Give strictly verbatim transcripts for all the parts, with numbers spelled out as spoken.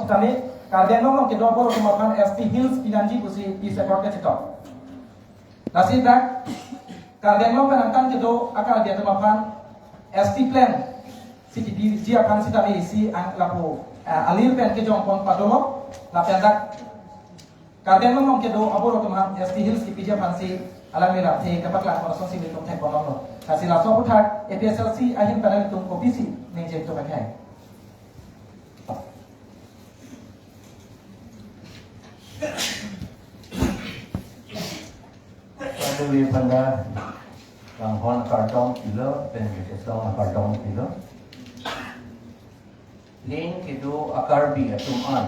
Tame, Karbi Anglong along kedo aboro atum aphan S T Hills pinangji pusi peace accord kachetong. Lasi dak Karbi Anglong pen angtan kedo a-Karbi atum aphan S T plan si kipiji aphan sitame isi ang lapu, eh, alir pen kejongpon padolo, lapen dak Karbi Anglong along kedo aboro atum aphan S T Hills kipiji aphansi alangli rapthe kapaklang korason si nelitum thekponlonglo. Lasi laso aputhak A P H L C ahin pen nelitum kopisi ningje to pakai. Padu aphan ta kanghon kardom pilo, pen kesong kardom pilo. Plain kedo a-Karbi atum an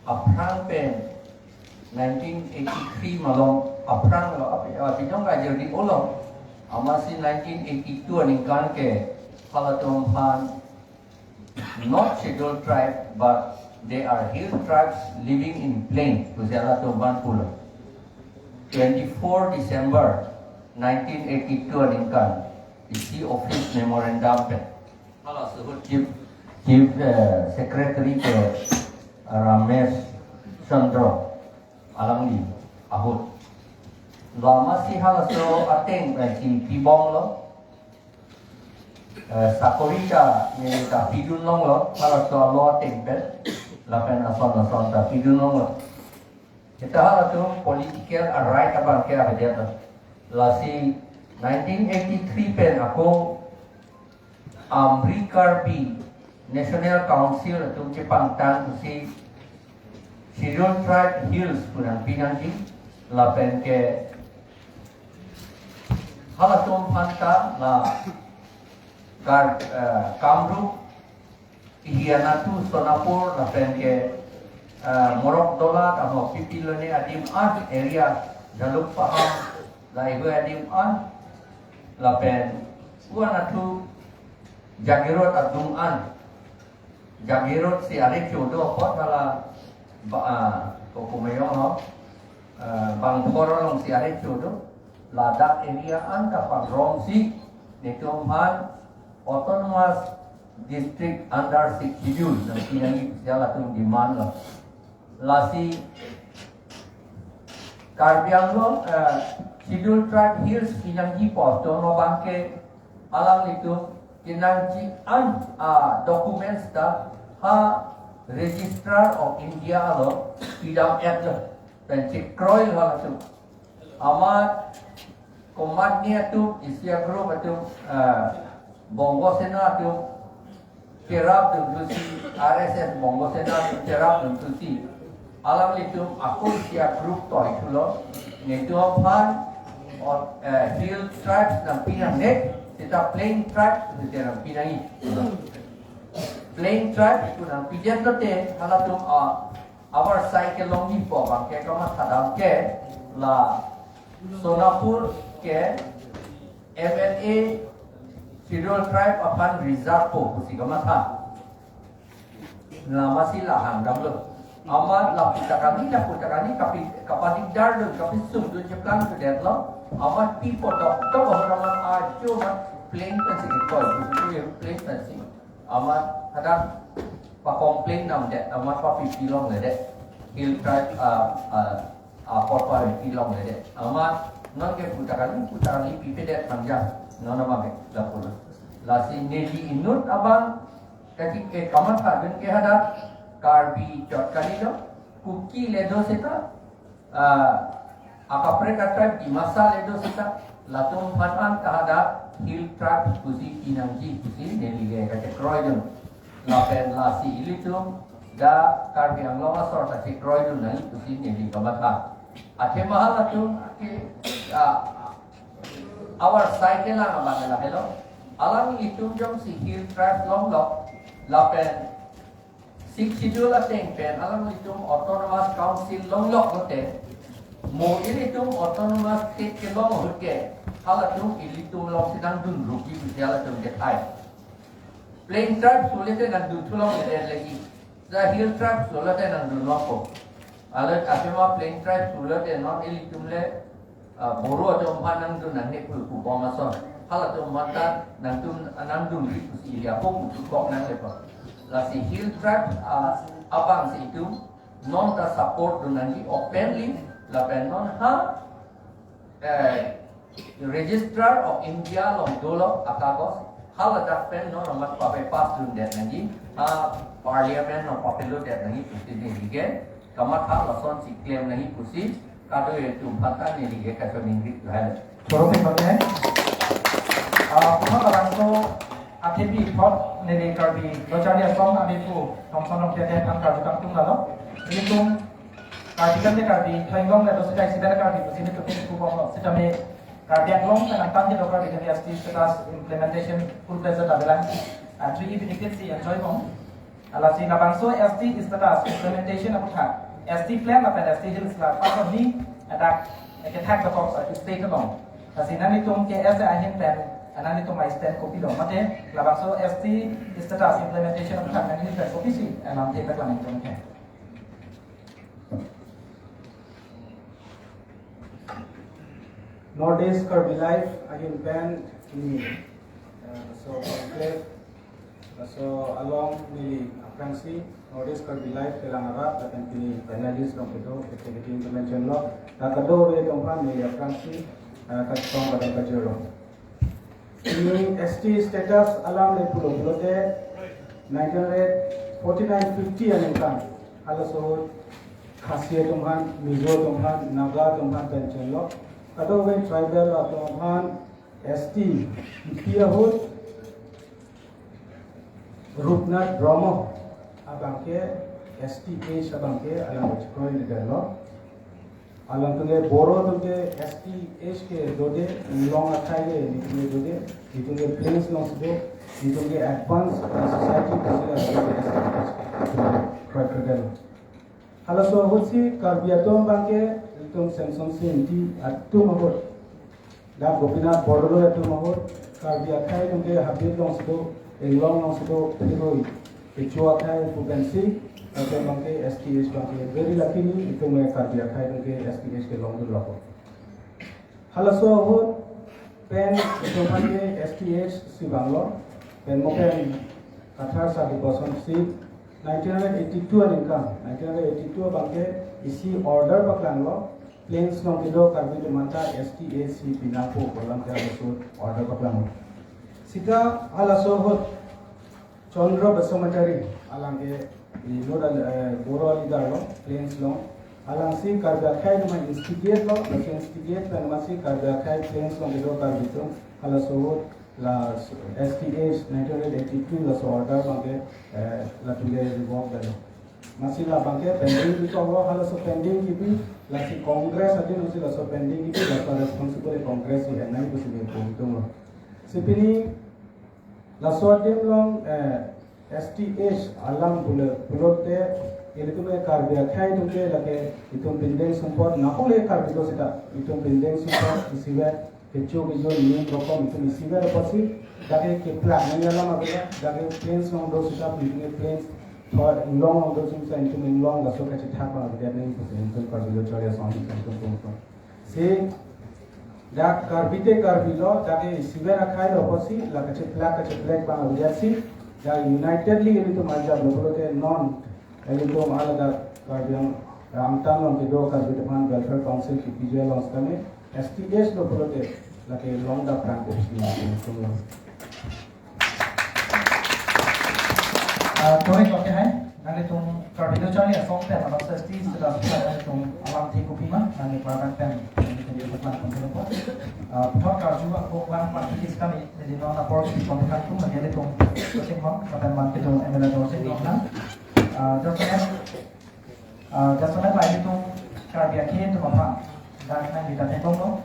aphrang pen nineteen eighty-three malom aphrang lo, api, api jong ka jadi olong. Amatsi nineteen eighty-two aningkan ke halatum aphan not scheduled tribe, but they are hill tribes living in plain pusi halatum aphan pulo. Twenty-four December nineteen eighty-two aningkan, isi office memorandum pen. Halaso ahut Chief, Chief, eh, Secretary ke Ramesh Chandra alangli ahut. Amatsi halaso ateng, eh, si pibomlo. Eh, sakori ta, eh, ta pidunlonglo, halaso alo ateng pen, lapen ason ason ta pidunlonglo. Seta halatum political a-right abang ke avedet. Lasi nineteen eighty-three pen ako Amri Karbi National Council atum chepangtang pusi Scheduled Tribe Hills pu nangpinangji, lapen ke halatum aphanta la Kar, eh, Kamrup, Ihiyanato, Sonapur, lapen ke, eh, Morokdola, tamo Pipilone adim an area, Jaluk Pahang, Laihue adim an, lapen Ihiyanato, Jagiroad adung an, Jagiroad si arecho do apot hala ba, ah, kokomeyong ho, eh, Bangphor along si arecho do, ladak area an ta pangromsi nelitum aphan autonomous district under Sixth Schedule nangpinangji pusi halatum demand lo. Lasi Karbi Anglong, eh, Scheduled Tribe Hills pinangji pu atum abang ke alanglitum kenangji an, ah, documents ta ha Registrar of India along pidam-etlo, pen chekroilo halatum. Amat komatne atum, isi a-group atum, eh, Bongo Sena atum cherap dunthusi, R S S Bongo Sena atum cherap dunthusi, alanglitum ako isi a-group toithulo, nelitum aphan, o, eh, Hill Tribes nangpinangne, seta Plain Tribes seta nangpinangji. Plain Tribes pu nangpidet lote halatum a, abar sai kelongji pu abang ke kamatha dam ke la Sonapur ke M L A Scheduled Tribe aphan reserve po pusi kamatha. Amatsi la hang damlo. Amat lapu ta kali, lapu ta kali, kapi, kapadigdar dun, kapisung dun cheplang tu detlo. Amat pipo doktor amat ajo amat plain pensi koi, plain pensi. Amat hadak pa-complain namdet, amat papipilongledet. Hill Tribe, ah, ah, ah, apor papipilongledet. Amat non ke pu ta kali, pu ta kali pipedet panjang. Non abang ke, lapu lo. Lasi neli inut abang, kachike kamatha dun ke hadak, Karbi chot kalilo, Kuki le do seta, ah, akaprek a-tribe Dimasa le do seta, latum aphan an ta hadak Hill Tribe pusi pinangji pusi neli le kachekroi dun. Lapen lasi ilitum dak Karbi Anglong asor ta chekroi dun nangji pusi neli kamatha. Athema halatum ke, ah, abar sai kelang abang lahelo. Alanglitum jongsi Hill Tribe longlok, lapen Sixth Schedule ateng pen alanglitum Autonomous Council longlok lote, mo ilitum Autonomous State kelong ahut ke, halatum ilitum alongsi nangdun rukji pusi halatum kethai. Plain Tribes pulote nangdun thulongledet lagi. Seta Hill Tribes pulote nangdunlongpo. Alo athema Plain Tribes pulote non ilitum le, ah, Boro atum aphan nangdun nangne pu pubom ason. Halatum aphan ta nangtum nangdunri pusi ili apok utu kok nanglepo. Lasi Hill Tribe, ah, abang si itum non ta support dun nangji openly, lapen non ha, eh, Registrar of India along dolo akagos, haladak pen non amat pape pass dundet nangji, ha Parliament along papelodet nangji pusi neli ke, kamatha lason si klem nangji pusi, kadokave atum aphan ta neli ke kachiningri lahai. Choro pe bang hai. Ah, puthot labangso athepi thot neli Karbi Lo Charli Asong amepu Thomson Rongpi athe aphan karju kangtung lalo. Nelitum Karbi kan de Karbi, Thainglong le do sita isi bela Karbi, pusi nelitum ke kubong lo. Sitame Karbi Anglong kan angtan ke do Karbi kan S T status implementation full fledged avelang. Ah, three benefit si enjoy bom. Lasi labangso S T status implementation aputhak, S T plan lapen S T Hills la pason ni adak kethak dokok, uh, state along. Lasi nanglitum ke S A ahin pen, nanglitum a stand kopilo? Mate labangso S T status implementation aputhak nangli pen kopisi, uh, lamthe paklang nangtum ke. North East Karbi Life ahin pen pini, eh, so conclave, so along neli aphrangsi North East Karbi Life kelang arat lapen pini panelist along kedo activity intervention lo, ta kadokave atum aphan neli aphrangsi, eh, kachetong padam pajirlo. Pini S T status alam le pulo pulote nineteen forty-nine fifty aningkan halaso Khasi atum aphan, Mizo atum aphan, Naga atum aphan pen chenlo. Kadokave tribal atum aphan S T kipi ahut Rupnath Brahma abangke S T H abangke alam chekroidetlo. Alangtum ke Boro atum ke S T H ke dode, Inglong akhai ke nelitum ke dode, nelitum ke plains along si do, nelitum ke advanced society pusi la S T H kroidetlo. Halaso ahut si Karbi atum abangke nelitum Semsonsing Ingti atum ahut, dak Gopinath Bordoloi atum ahut, Karbi akhai atum ke habit along si do, Inglong along si do, phirui kecho akhai pu pensi, lapen abangke S T H abangke very luckily itum ke Karbi akhai atum ke S T H kelong dunlo. Halaso ahut pen itum aphan ke S T H si vanglo, pen mo pen Kathar Sadi Boson si nineteen eighty-two aningkan, nineteen eighty-two abangke isi order paklanglo, plains along kedo Karbi atum aphanta S T H si pinangpo pu alam ke halaso order paklanglo. Sita halaso ahut Chandra Basumatarii, alangke inut, eh, Boro leader lo, plains along. Alangsi Karbi akhai atum instigate lo, lasi instigate pen amatsi Karbi akhai plains along kedo Karbi atum halaso ahut la S T H nineteen eighty-two laso order abangke, eh, latum ke revoke damlo. Amatsi labangke pending kipi lo, halaso pending kipi, lasi Congress adin si laso pending kipi, laso responsible Congress si enai pusi neli pondunlo. Si pini laso adim along, eh, S T H alam pule pulote, ilitum ke Karbi akhai atum ke lake itum pindeng sumpot, na pule Karbi do sita, itum pindeng sumpot isivet, kecho kejun nim rokom itum isivet apotsi, dak ke keplak nangji alam avedet, dak ke plains along do sita, itum ke plains, thor Inglong along do sumsa itum Inglong laso kachethak abang avedet nangji pusi itum Karbi Lo Charli Asong itum pon pon. Si dak Karbi te Karbi lo, dak ke isivet akhai lo apotsi, la kacheplak kacheplek abang avedet si, dak unitedly ilitum arjaplo pulote non, ilitum aladak Karbi Ang-, angtan along kedo Karbi atum aphan Welfare Council kipiji along sitame, S T H lo pulote, lake longdam prang ko sini, ilitum lo. Ah, choro-ik lo ke hai, nanglitum Karbi Lo Charli Asong pen labangso S T status pen nanglitum alamthe kopima, nangli pardak pen, nanglitum pen pen pen pen. Ah, puthot karju ako bang party kis kami, jadi non apor si konten tum, nanglitum Dorsing Rong, lapen manpitum M L A Dorsing Rong lang. Ah, Dorsing Ah, jasemet lahai atum Karbi akhei atum aphan, dak nangli ta theklonglo.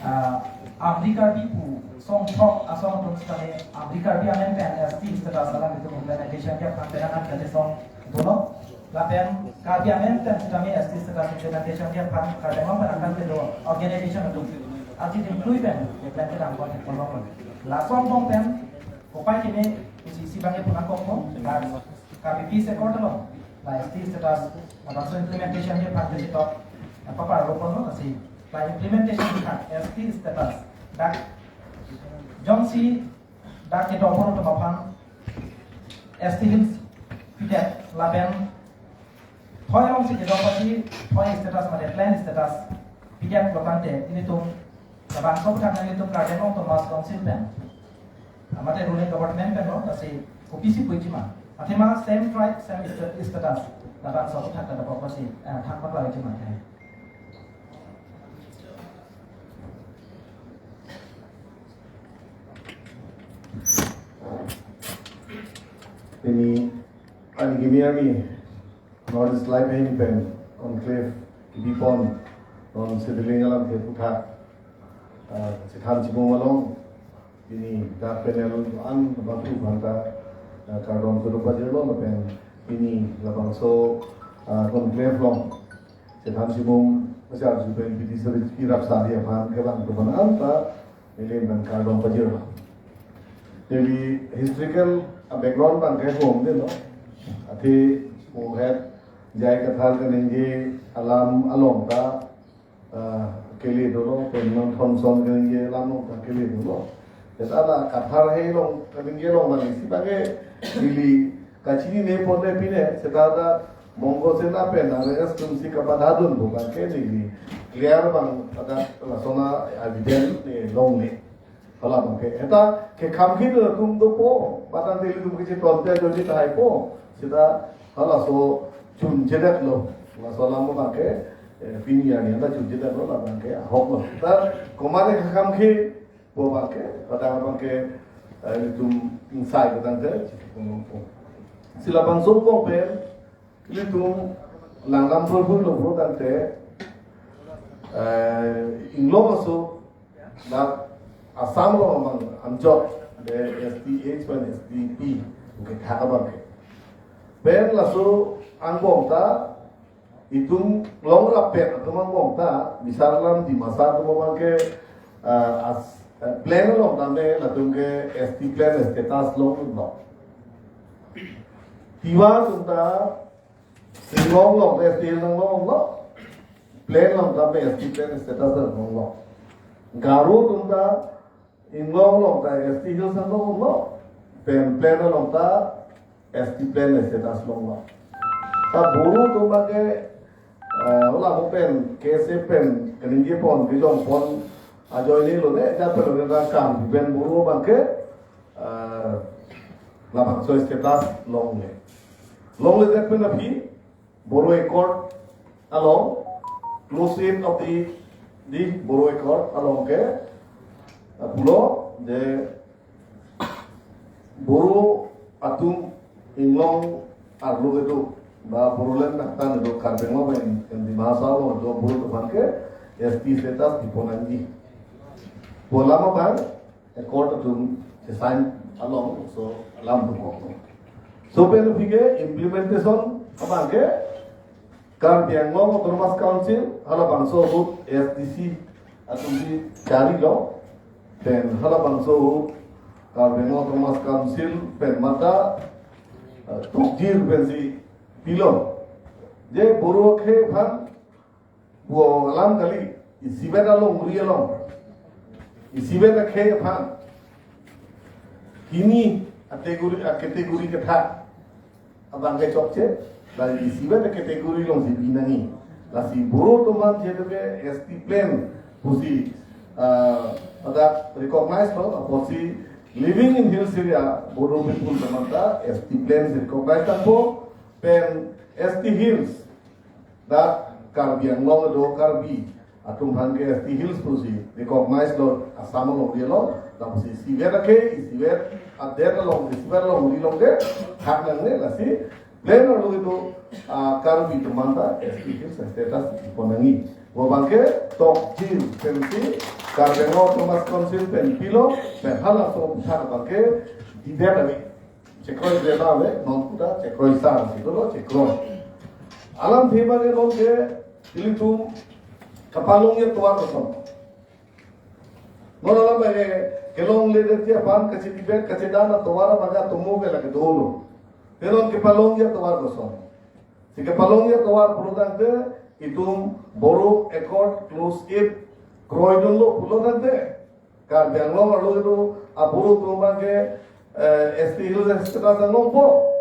Ah, Amri Karbi pu song thok asong atum sitame Amri Karbi amen pen S T status alam itum implementation ke aphan pen akan kate song dolo. Lapen Karbi amen pen sitame S T status implementation ke aphan Karbi Anglong pen akan kedo organization atum. Arti tim klui pen, ye plan kedam kon, kon, kon. Lason bong pen, kopai keme, isi isi bang ye punang kok ko, dan Karbi Peace Accord along, la S T status, labangso implementation ke aphan ketok, apa para rokon lo, si, la implementation ke aphan, S T status, dak, jongsi, dak ketok pon atum aphan, S T Hills pidet lapen thoi alongsi kedok pasi thoi status mate plan status pidet lo tangte ilitum labangso aputhak nelitum Karbi Anglong Autonomous Council pen mate ruling government pen lo, lasi kopisi puji ma? Athema same tribe, same sta-, status. Labangso aputhak ta dapat pasi, eh, thak paklang ji ma? Pini, ani gimi ami North East Live Aid pen conclave kibipon non settling alam ke aputhak, ah, chethan chibom along pini dak panel an bangphu bangta, ah, kardom kedo pajirlo lapen pini labangso, ah, conclave along chethan chibom pasar ju pen pini seri kirap sari aphan kelang kepan anta nelitum kardom pajirlo. Jadi historical, ah, background abangke hom de lo. Athe mohet J I Kathar kaningje alam along ta, ah, kele dolo, pen non Thomson kaningje alam along ta kele dolo. Seta la Kathar hei along kaningje along mani si abangke ili kachinine ponle pine, seta la Mongo Sena pen R S S atumsi kabadhadun pu abangke ili clear abang pada lason a-evidence ne longle. Hala abangke. Seta kekham khi do atum dopo, batang dili atum kachetong ta ajoine tahai po. Seta halaso chunchedetlo. Laso alam abangke, eh, pini arni anta chunchedetlo, la abangke ahok lo. Seta komat kekham khi pu abangke, batang abangke, eh, ilitum ingsai batang te, chipon po. Si labangso angbong pen, ilitum langdam purpur lo purtangte, eh, inglong aso dak Assam along amang anjok de S T H pen S T P oke thak abangke. Pen laso angbong ta itum longrap pen atum angbong ta, misal alam Dimasa atum abangke, ah, as, eh, plan along tame latum ke S T plan status longlo. Tiwa atum ta inglong along S T longlonglo. Plan along tame S T plan status longlo. Garo atum ta inglong along ta S T Hills longlonglo. Pen plan along ta S T plan status longlo. Ta Boro atum abangke, eh, hala mo pen, K S A pen, kaningje pon, kejong pon, ajoine lo ne, ja pelo ne ta kam, pen Boro abangke, eh, labangso status longle. Longledet pen aphi, Boro Accord along, clause eight of the, the Boro Accord along ke, eh, pulo, de, Boro atum inglong arlo kedo, ba Bodoland nangtan kedo, Karbi Anglong pen, pen Dima Hasao along kedo Boro atum aphan ke S T status dipon nangji pu alam abang accord atum sign along, so alam atum kok. So pen aphi ke implementation abangke Karbi Anglong Autonomous Council halabangso ahut A S D C atumsi jarilo, pen halabangso ahut Karbi Anglong Autonomous Council pen mata, eh, tokjir pensi pilo. Je Boro akhei aphan pu alam kali, isivet alongri along, isivet akhei aphan hini a-category, a-category kethak abangke chokche, la isivet a-category alongsi pi nangji. Lasi Boro atum aphan jehatu ke S T plan pusi, ah, pada recognize lo, apotsi living in hills area Bodo people atum aphan ta S T plan si recognize tangpo, pen S T Hills, dak Karbi Anglong kedo Karbi atum aphan ke S T Hills pusi recognize lo Assam alongri along, lapusi isivet akhei, isivet adet along, isivet alongri along ke thak nangne, lasi plan arlo kedo, ah, Karbi atum aphan ta S T Hills status pon nangji pu abangke tokjir pensi Karbi Anglong Autonomous Council pen pilo, pen halaso aphuthak abangke didet ave. Chekroi jela ave, non puta chekroi sar, si dolo chekroi. Alamthe abangke non ke ilitum kapalongji atovar koson. Non alam abangke kelongledet aphan kachedebate kachedan atovar abangke atomo ke lake dolo. Te non kepalongji atovar koson. Si kepalongji atovar pulo tangte itum Boro Accord clause eight kroidunlo pulo tangte Karbi Anglong arlo kedo a-Boro atum abangke, eh, S T Hills status ta longpo.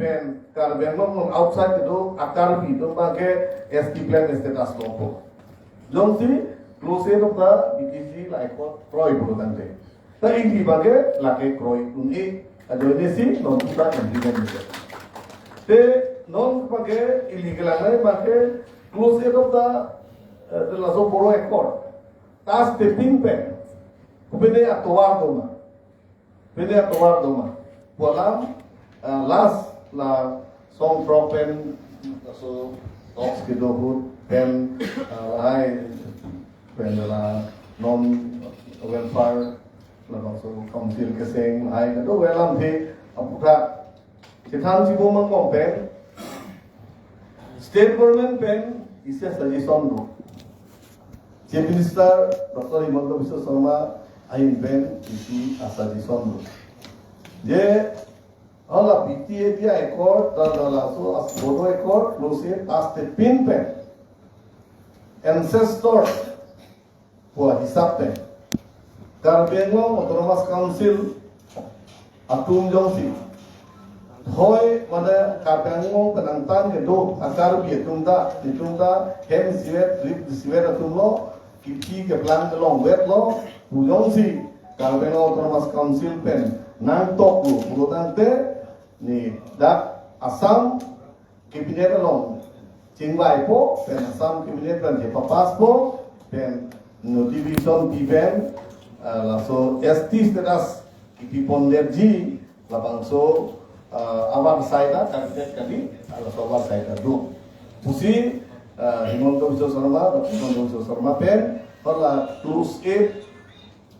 pen Karbi Anglong along outside kedo a-Karbi atum abangke S T plain status longpo. Jongsi clause eight of the B T C la accord kroi pulo tangte, ta ili abangke lake kroi un-e, ajoinesi non puta implement ni. Te non abangke ili kelang lai abangke clause eight of the, eh, the laso Bodo Accord ta stepin pen kopine atovar doma. Pine atovar doma. Pu alam, ah, last la song pro pen, so talks kedo ahut pen, ah, lahai pen la non welfare labangso council keseng lahai kedo alam the aputhak chethan chibom angbong pen state government pen isi a-suggestion do. Chief Minister Doctor Himanta Biswa Sarma ahin pen isi a-suggestion do. Je hala B T A D I accord, dan laso as Bodo Accord, clause eight ta stepin pen ancestor pu ahisap pen Karbi Anglong Autonomous Council atum jongsi hoi mane Karbi Anglong penang tan kedo a-Karbi atum ta, itum ta hem isivet, rip isivet atum lo, kiphi keplang kelongvet lo pu jongsi Karbi Anglong Autonomous Council pen nangtoklo pulo tangte, ne dak Assam Cabinet along chingvaipo, pen Assam Cabinet pen chepapasspo, pen notification pi pen, ah, laso S T status kipipon detji, labangso, ah, avarsai ta, Cabinet kali, ah, laso avarsai ta do pusi, ah, Himanta Biswa Sarma, Doctor Himanta Biswa Sarma pen, hala clause eight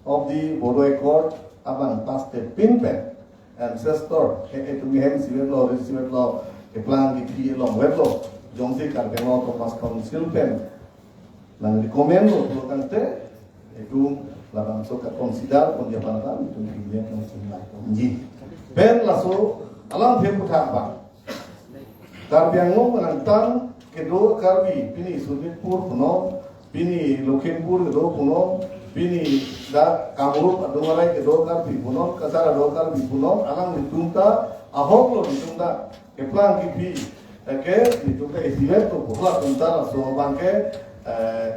of the Bodo Accord abang ta stepin pen ancestor, eh, itum hem isivet lo, rip isivet lo, keplang kiphi kelongvet lo, jongsi Karbi Anglong Autonomous Council pen nang recommend lo pulo tangte, itum labangso ka-consider ponji aphan ta itum Cabinet nangchinglai ponji. Pen laso alamthe aputhak abang Karbi Anglong penang tan kedo Karbi, pini Sonitpur punon, pini Lakhimpur kedo punon, pini dak Kamrup adung arai kedo Karbi punon, Cachar kedo Karbi punon, alanglitum ta ahok lo itum ta keplang kiphi, eh, ke itum ta isivet lo pu halatum ta laso abangke, eh,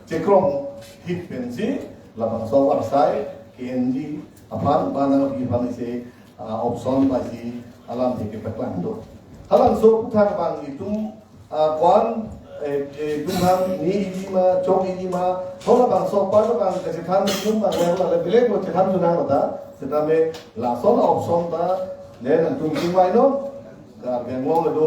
chekrong hit pensi labangso avarsai ke-enji aphan, ba nangpi aphan isi, ah, option ba isi alamthe kepaklang do. Halabangso aputhak abang itum, ah, ko-an, eh, eh, itum aphan ni iji ma, chok iji ma, halabangso apar abang kachethan itum abang le le belek lo chethan dunang lo ta, setame lason option ta, ne nangtum chingvai non, Karbi Anglong kedo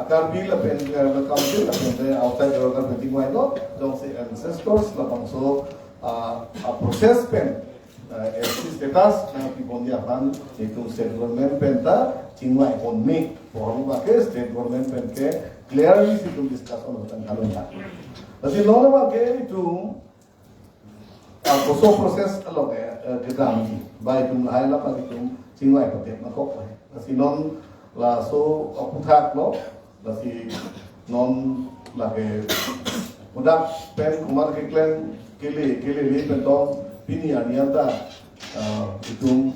a-Karbi lapen, eh, council lapen, eh, outside kedo Karbi chingvai non, jongsi ancestors labangso, ah, ah, process pen, eh, S T status nangpiponji aphan itum state government pen ta chingvai pon me, forum abangke state government pen ke clearly si itum discussion hotan kalon ta. Lasi non abangke itum, ah, koso process along, eh, eh, kedamji, ba itum lahai la abang itum chingvai padet ma kok, eh. Lasi non laso aputhak lo, lasi non lake udak pen komat keklem kele, kelele pen tong pini arni anta, ah, itum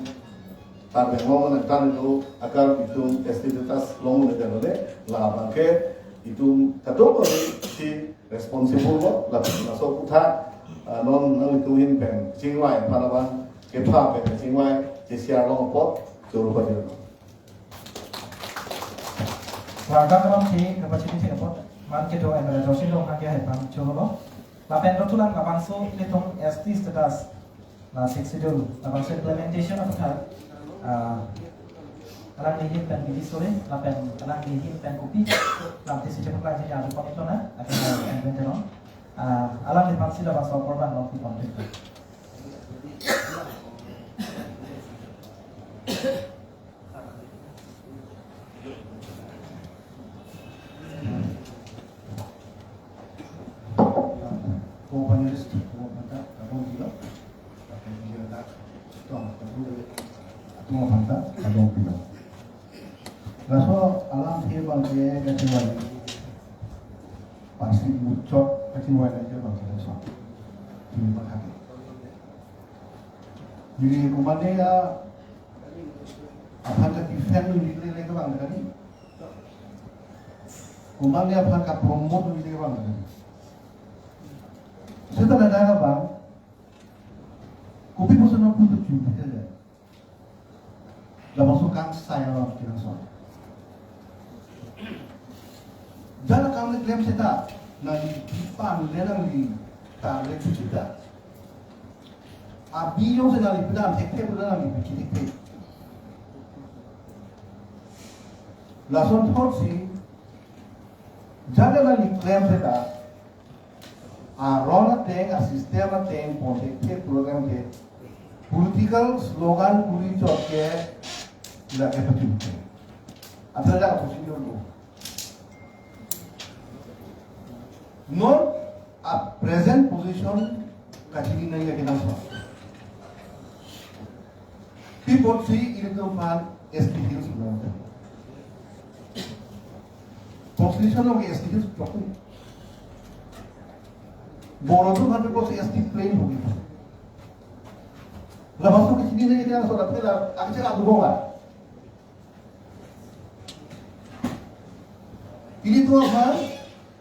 Karbi Anglong nangtan kedo a-Karbi atum S T status long-un-e det lo de, labangke itum kadokave si responsible lo, lapen laso aputhak, ah, non nanglitum ahin pen chingvai aphan abang kepha pen chingvai, che-share long apot choro pajir lo. Kardom, kardom si kapachini si apot, man kedo M L A Joyce Engleng Rongphar ke hai aphan choro lo. Lapen dothulang labangso ilitum S T status la Sixth Schedule labangso implementation aputhak, ah, alangli ahin pen bidi sore, lapen alangli ahin pen kopi lamthe si chepaklangji ajo komit lonang, akin implement lo. Ah, alangliphan si labangso apor abang nangpipon. Ko panelist, ko panta, kardom pilo. Kardom pilo. Kardom pilo. Laso alamthe abangke kachingvai, pasi muchot kachingvai abangke laso. Pini pakhake. Neli komatne ya aphan ka-defend nangji le le kevang kali. Komatne aphan ka-promote nangji le kevang kali. Seta ladak abang, kopi puson nangputu chu pite le. Labangso kangsai lo kina so. Jala kam le klem seta, nangli pan le nangli tar le chu seta. Abi jongsi nangli pedan thekthe pedan nangli piki thekthe. Lason thotsi, jala nangli klem seta, aron ateng, a-system ateng, ponthekthe program ke, political slogan kuri chot ke, lake pachunte. Athada opposition lo. Non a-present position kachini nangji akenangsot. Pi apotsi ilitum aphan S T Hills lo. Constitution along S T Hills choklo. Boro atum aphan pi apotsi S T plain hogi. Labangso kachini nangji akenangsot, athela akeche adugo ba. Ilitum aphan,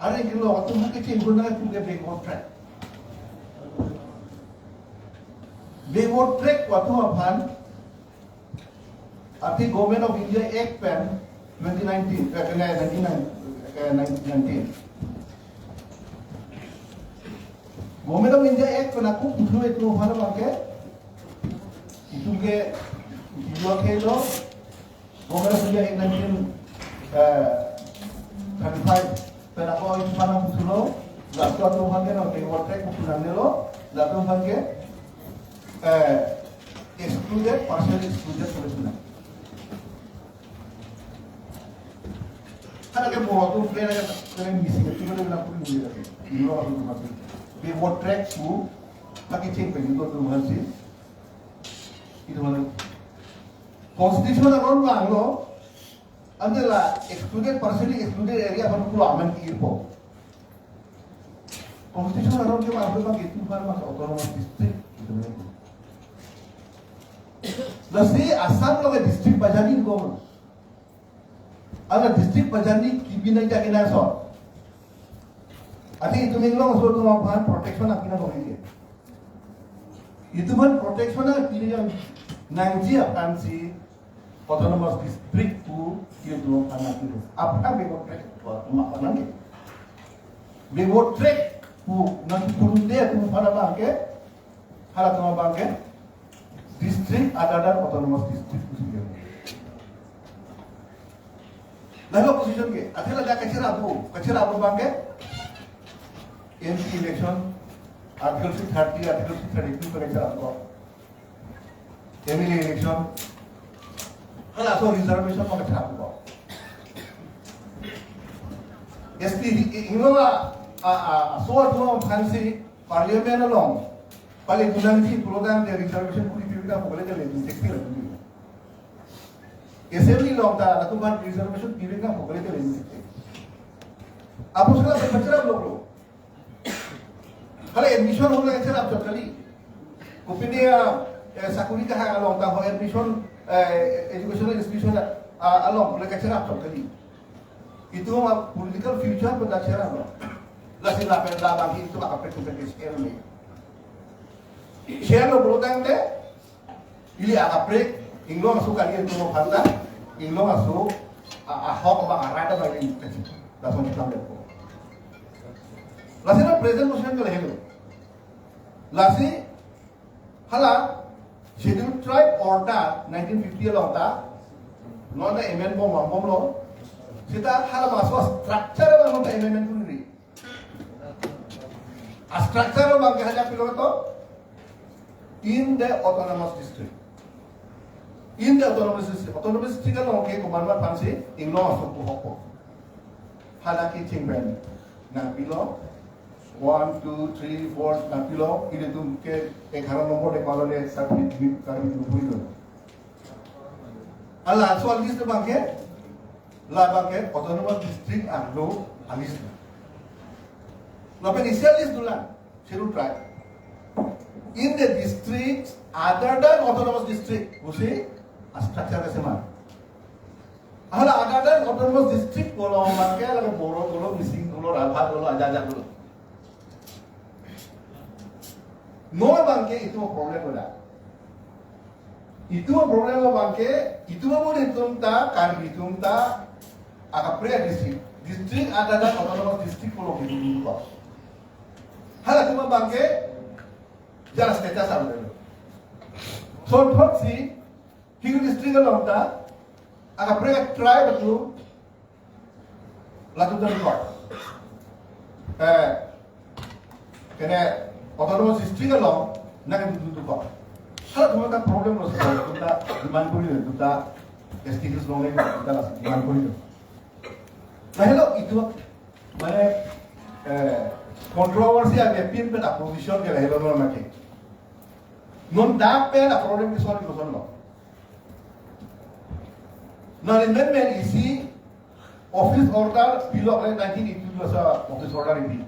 are kilo atum aphan kecheng guna pu ke backward track. Backward track atum aphan, ati Government of India Act pen twenty nineteen, eh, kena nineteen, eh, nineteen nineteen. Government of India Act pen ako puthot itum aphan abang ke, itum ke, itum ke lo, Government of India Act nineteen, eh, thirty-five pen ako itum aphan nangputhotlo, laso atum aphan ke nang backward track pu nangnelo, latum aphan ke, eh, excluded, partially excluded pu nang. Karena ke Boro atum ke, ke missing itu kan na pun dia. Ini lo atum mati. Backward track pu, pakai cek pen itu atum aphan si. Itu mana? Constitution aron vanglo, ante la excluded, partially excluded area aphan pulo amen ki-irpo. Constitution aron kevang abang ke itum aphan mas autonomous district, itu mana? Lasi Assam along district bajani ko. Ala district bajani kibi nangji akenangsot. Ati itum Inglong aso atum aphan protection nangpi nangkok lagi. Itum aphan protection nangpi nangji aphan si autonomous district pu itum aphan nangpi. Aphan backward track pu atum aphan nangji. Backward track pu nangkipude atum aphan abang ke, halatum abang ke district other than autonomous district pusi dia. Lalu opposition ke, athela ladak kacherap pu, kacherap pu abang ke M P election, Article three thirty, Article three thirty-two kacherap pu. M L A election, halaso reservation ma kacherap pu. S T, i-, i-, Inglong a, a, a, aso atum aphan si Parliament along pale gunangji pulotangte reservation kuri pivek nangpo kali, kali, insekte la kuri. Assembly along ta latum aphan reservation pivek nangpo kali, kali, insekte. Apot sila berbicara lo lo. Kali admission hole kacherap chot kali. Kopi dia, eh, sakuri kahang along ta ho admission, eh, educational institution, ah, along hole kacherap chot kali. Itum a political future pen dak cheraplo. Lasi lapen labang itum akaprek tum pen ke share lo. Share lo pulotangte, ili akaprek, Inglong aso kali itum aphan ta, Inglong aso a, ahok abang, a-right abang ili kachi. Lason chitam lepo. Lasi na present position ke lahelo. Lasi hala Scheduled Tribe order nineteen fifty along ta, non ta amend bom vangbomlo. Seta halabangso structure abang non ta amendment kuri ri. A-structure abang ke hadak pilo to, in the autonomous district. In the autonomous district. Autonomous district along ke komat komat aphan si Inglong aso pu ahokpo. Hadak kecheng pen nangpilo. One, two, three, four, nangpilo, ilitum ke egharo nombor de palo le Karbi, Karbi Anglong pulo. Ala, so a-list abang ke, labang ke autonomous district arlo a-list. Lapen isi a-list dolang, Scheduled Tribe. In the districts other than autonomous district, pusi a-structure keselam. Hala ada-ada autonomous district pulo abangke, lake Boro pulo, Mising pulo, Rabha pulo, ajat-ajat pulo. Non abangke itum problem lo da. Itum problem abangke, itum mo itum ta, Karbi atum ta, akaprek district, district ada-ada autonomous district pulo kedo. Halatum abangke, jara status ave. Sonthotsi, Hill District along ta, akaprek tribe atum, latum ta dukok. Eh, kene autonomous district along, nangtum ta dukok. Halatum ta problem lo, latum ta demand kori, latum ta S T Hills along le, latum ta demand kori. Lahelo itum, mane, eh, controversy avepin pen a position ke lahelo non mati. Non dak pen a problem ke solve koson lo. Non amendment isi office order pilo, nineteen eighty-two laso office order isi.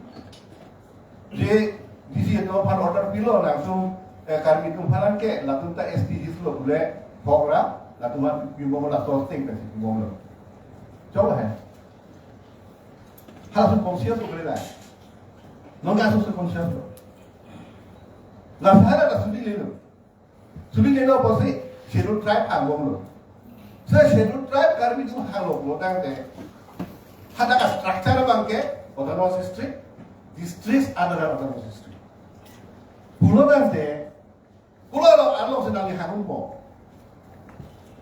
Je D C atum aphan order pilo, langsung, eh, Karbi atum aphan ke, latum ta S T Hills lo pule, hok ra, latum aphan pimbom laso thing ta pimbom lo. Chok he. Halaso conscious lo kali la. Non ke aso conscious lo. La sahara la sudilelo. Sudilelo apotsi Scheduled Tribe angbong lo. So Scheduled Tribe Karbi atum hang lo pulo tangte, hadak a structure abangke autonomous district, districts under autonomous district. Pulo tangte, pulo lo along si nangli hang unpo.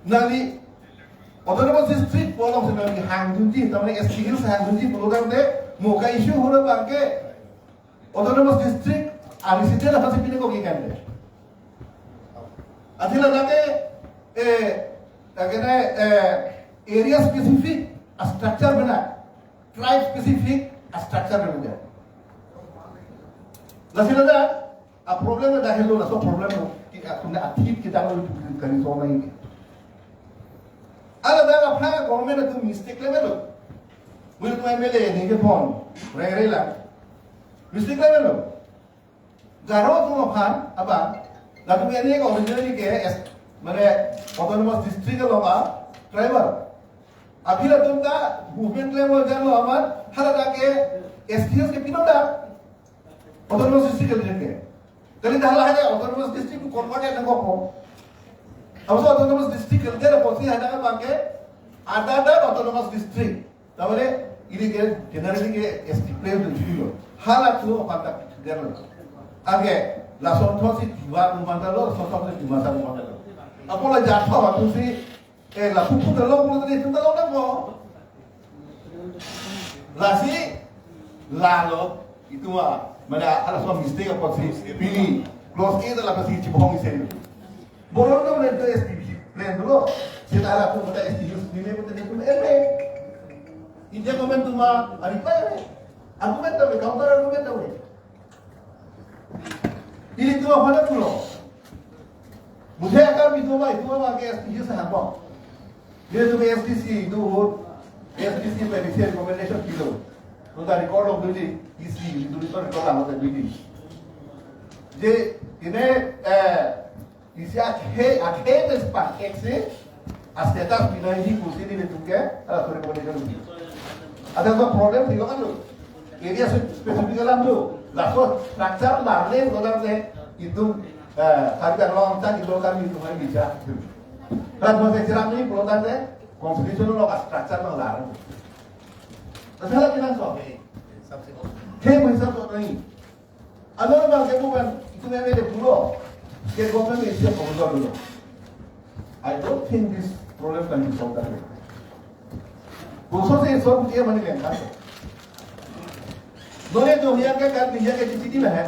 Nangli autonomous district pu along si nangli hangdunji, tamane S T Hills hangdunji pulo tangte, mo ka issue holo abangke autonomous district a resident aphan si pine ko ki kan de. Athe la lake, eh, lake na, eh, area specific a structure bana, tribe specific a structure bana. Lasi la da, a problem na dahelo, laso problem lo, ki a, na a thip kita lo, tu kari so na ini. Ala da apha government atum mistake le melo. Mui tu M L A ni ke pon, re re la. Mistake le melo. Garo atum aphan, abang, latum ini ke originally ke, es, mane, autonomous district along a, tribal. Aphi latum ta, movement le mo jan lo amat, hala ta ke, S T S ke pino da, autonomous district ke ke. Kali dah lah ke, autonomous district tu convert ya nang ko. Aso autonomous district ke ke, apotsi ada ke bangke, ada-ada autonomous district. Tamane, ini ke, generally ke S T plain tu juli lo. Hala tu aphan ta clear lo. Anke, la sonthotsi Diwa atum aphan ta lo, sonthotsi Dimasa atum aphan ta lo. Apo la jatho atumsi, eh, la pupu ta lo, pulo tadi itum ta lo nangpo. Lasi, la lo, itum a, mane halaso mistake apotsi, pini, clause A ta la pasi chibong isen. Boro atum le to S T B C plan dolo. Seta halatum kota S T Hills nile kota netum eme. India government atum a, ari pa eme. Argument ta ave, counter argument ta ave. Ilitum aphan ta pulo. Muthe akar itum a, itum a ke S T Hills hangpo. Ilitum S T C itum, S T C pen isi recommendation pilo. Nonta record lo duli, isi, itum record lo duli. Je, ini, eh, Isi akhei, akhei pen spa, akhei si, a status pinangji pusi nelitum ke, ah, sorry, boleh kan. Ada apa problem sih kan lo? Area spesifik alam tu. Laso structure learning program se itum, eh, Karbi Anglong ta itum kami itum hari bisa. Kan mau saya cerah ni program se, constitution lo structure lo learning. Masalah kita so. Hey, bisa tu ni. Ano na bang ke bukan, itum M L A pulo, ke government isi ko pulo dulu. I don't think this problem can be solved that way. Boso se solve dia mani lengkap. None to hiya ke kan hiya ke titi na hai.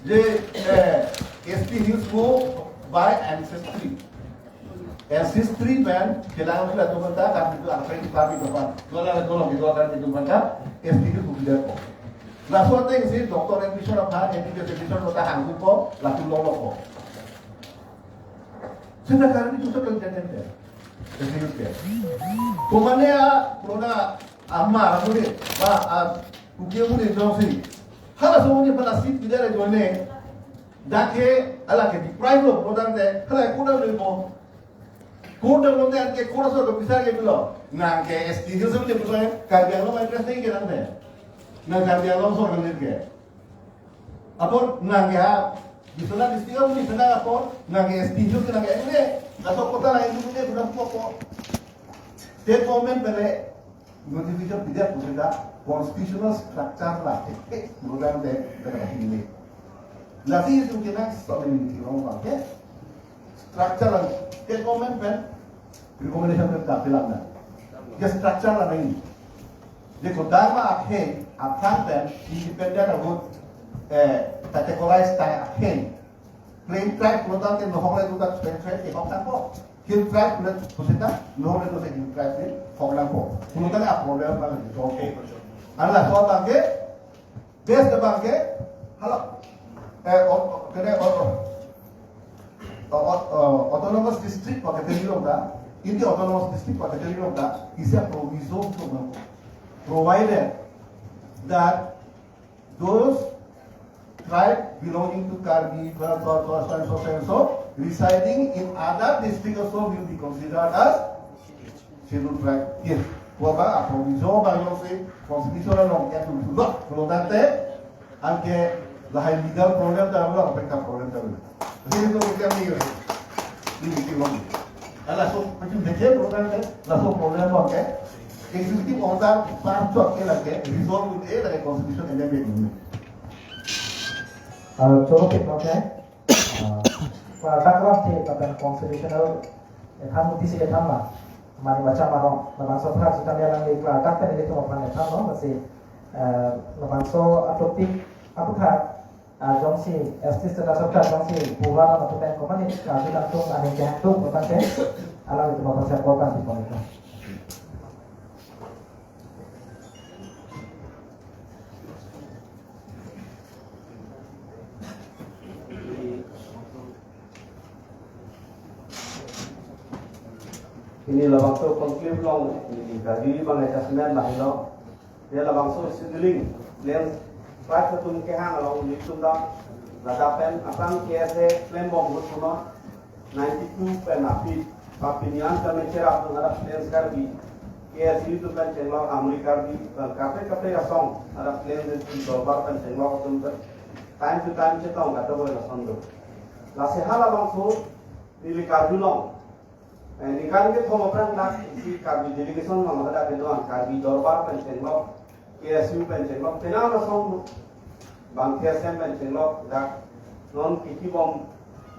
Je, eh, S T Hills ko by ancestry. Ancestry pen, kailangan kita tu kan, kan itu apa yang kita ambil apa. Dua lah, dua lah, dua kan itu kan, S T itu tidak kok. Laso ateng si doctor admission apa, M B B S admission kota hangku kok, lalu lolo kok. Sedangkan itu sudah kerja kerja. S T itu ya. Pemane ya, corona ama, apa ni, ba, ah, ukia apa ni, jauh sih. Hala semua ni pada seat tidak ada jualnya. Dak ke, ala ke deprive lo, program te, hala ke kuda lo mo. Court along ke, court aso ke bisa ke bilo. Nang ke S T Hills aso ke bisa, Karbi Anglong address nangji ke nang ke. Nang Karbi Anglong aso nang ke. Apot nang ke ha, Biswanath district aso ni sana apot, nang ke S T Hills nang ke ini. Laso kota lain itu punya sudah pokok. State government pele notification pidetpo seta constitutional structure la, eh, eh, program te, te ini. Lasi itu kena solemnity long bang ke. Structure lang, state government pen recommendation pen kapelang na. Ke structure lang ini. Ke kodama akhei, akhang pen independent ahut, eh, categorize ta akhei. Plain tribe pulote ke nohok le tuta plain tribe ke hok nangpo. Hill tribe pulote pusita nohok le tuta hill tribe ke hok nangpo. Pulote a problem bang ke hok. Ala so bang ke, best bang ke, hala, eh, o-, o-, kene, o-, o-, o-, o-, o-, autonomous district pa kategory long ta, in the autonomous district pa kategory long ta, isi a proviso to nangpo. Provided that those tribe belonging to Karbi, so, so, so, so, so, and so, residing in other district also will be considered as Scheduled Tribe. Yes. Waba a proviso bang jongsi constitution along ya tu tu dok, kalau tante, anke lahai legal problem ta belum, peka problem ta belum. Jadi itu kita ni, ini, ini, ini. Ala so, macam deke problem ke, laso problem ke, executive order pass chot ke lake, resolve ke lake constitution amendment ini. Ah, choro pik no ke, ah, klardak ram the, lapen constitutional ethan muti si ethan ma, mani macam arong, labangso aphrang sitame alangli klardak pen ilitum aphan ethan lo, lasi, eh, labangso a-topic aputhak, ah, jongsi S T status aputhak jongsi pura na matu pen komani, ah, bilang tung aning kehang tung, bukan ke, alanglitum aphan saya program di komite. Pini labangso conclave along, pini kali bang adjustment lahelo. Ya labangso scheduling, plan, part atum kehang along nelitum dam, ladak pen, aphrang K S A plan bom ahut punon, ninety-two pen aphi, papinian kami cherap tung ada plan Karbi, K S U atum pen chenglok, Amri Karbi, pen kaprek kaprek asong, ada plan di Dorbar pen chenglok atum pen, time to time chetong kata boy lason do. Lasi halabangso, neli karjulong. Eh, ningkan kethom aphrang dak isi Karbi delegation along hadak kedo-an Karbi Dorbar pen chenglok, K S U pen chenglok, penang asong bang K S M pen chenglok, dak non kiki bom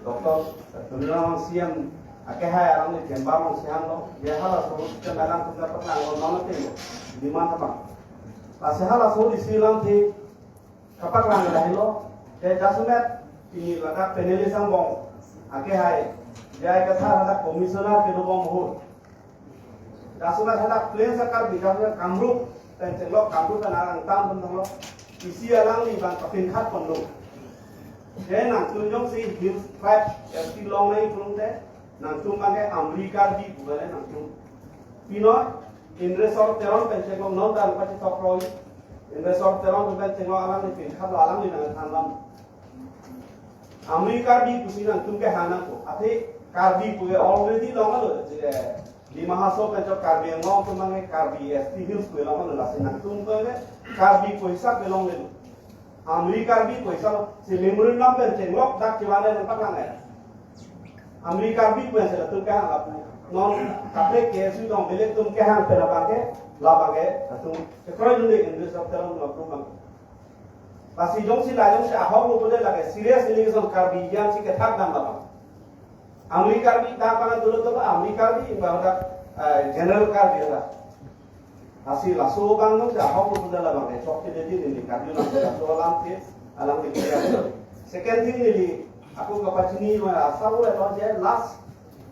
Doctor Tuliram C M akehai along ni chamber along sehang lo, ya halaso ke malang tum dapat nang lo non te lo, demand apa? Lasi halaso isi lamthe kapaklang lahelo, te jasemet pini ladak panelist angbong akehai, J I Kathar hadak commissioner kedo bom ahut. Jasemet hadak plains a-Karbi, jasemet Kamrup pen chenglok, Kamrup pen arang tam pen chenglok, isi alangli bang kapin khat pon lo. Te nangtum jongsi Hill Tribe S T longnoi pulote, nangtum bang ke Amri Karbi pu bale nangtum. Pino, Indreswar Teron pen chenglok non dan pachethok roi. Indreswar Teron pen chenglok alangli pin khat lo, alangli nangthan lam. Amri Karbi pusi nangtum kehang nangpo. Athe Karbi pu already longlo, je Dima Hasao pen chot Karbi Anglong atum bang ke Karbi S T Hills pu longlo, lasi nangtum ke Karbi pu hisap ke longle. Amri Karbi pu hisap si memorandum pen chenglok dak chiwane nangpaklang eh. Amri Karbi pu si latum kehang lapu. Non kaprek K S U dong belek atum kehang pen abang ke, labang ke, latum kekroi dunde Indreswar Teron lapu bang. Lasi jongsi la jongsi ahok lo pulote lake serious allegation Karbi yang si kethak dam labang. Amri Karbi ta pana dulu tu Amri Karbi, bahwa, eh, general Karbi ada. Lasi laso abang nung si ahok lo pulote labang, eh, chok ti dedi neli Karbi nang laso alam ke, alam ke. Second thing neli, ako kapachini, eh, asal lo, eh, last,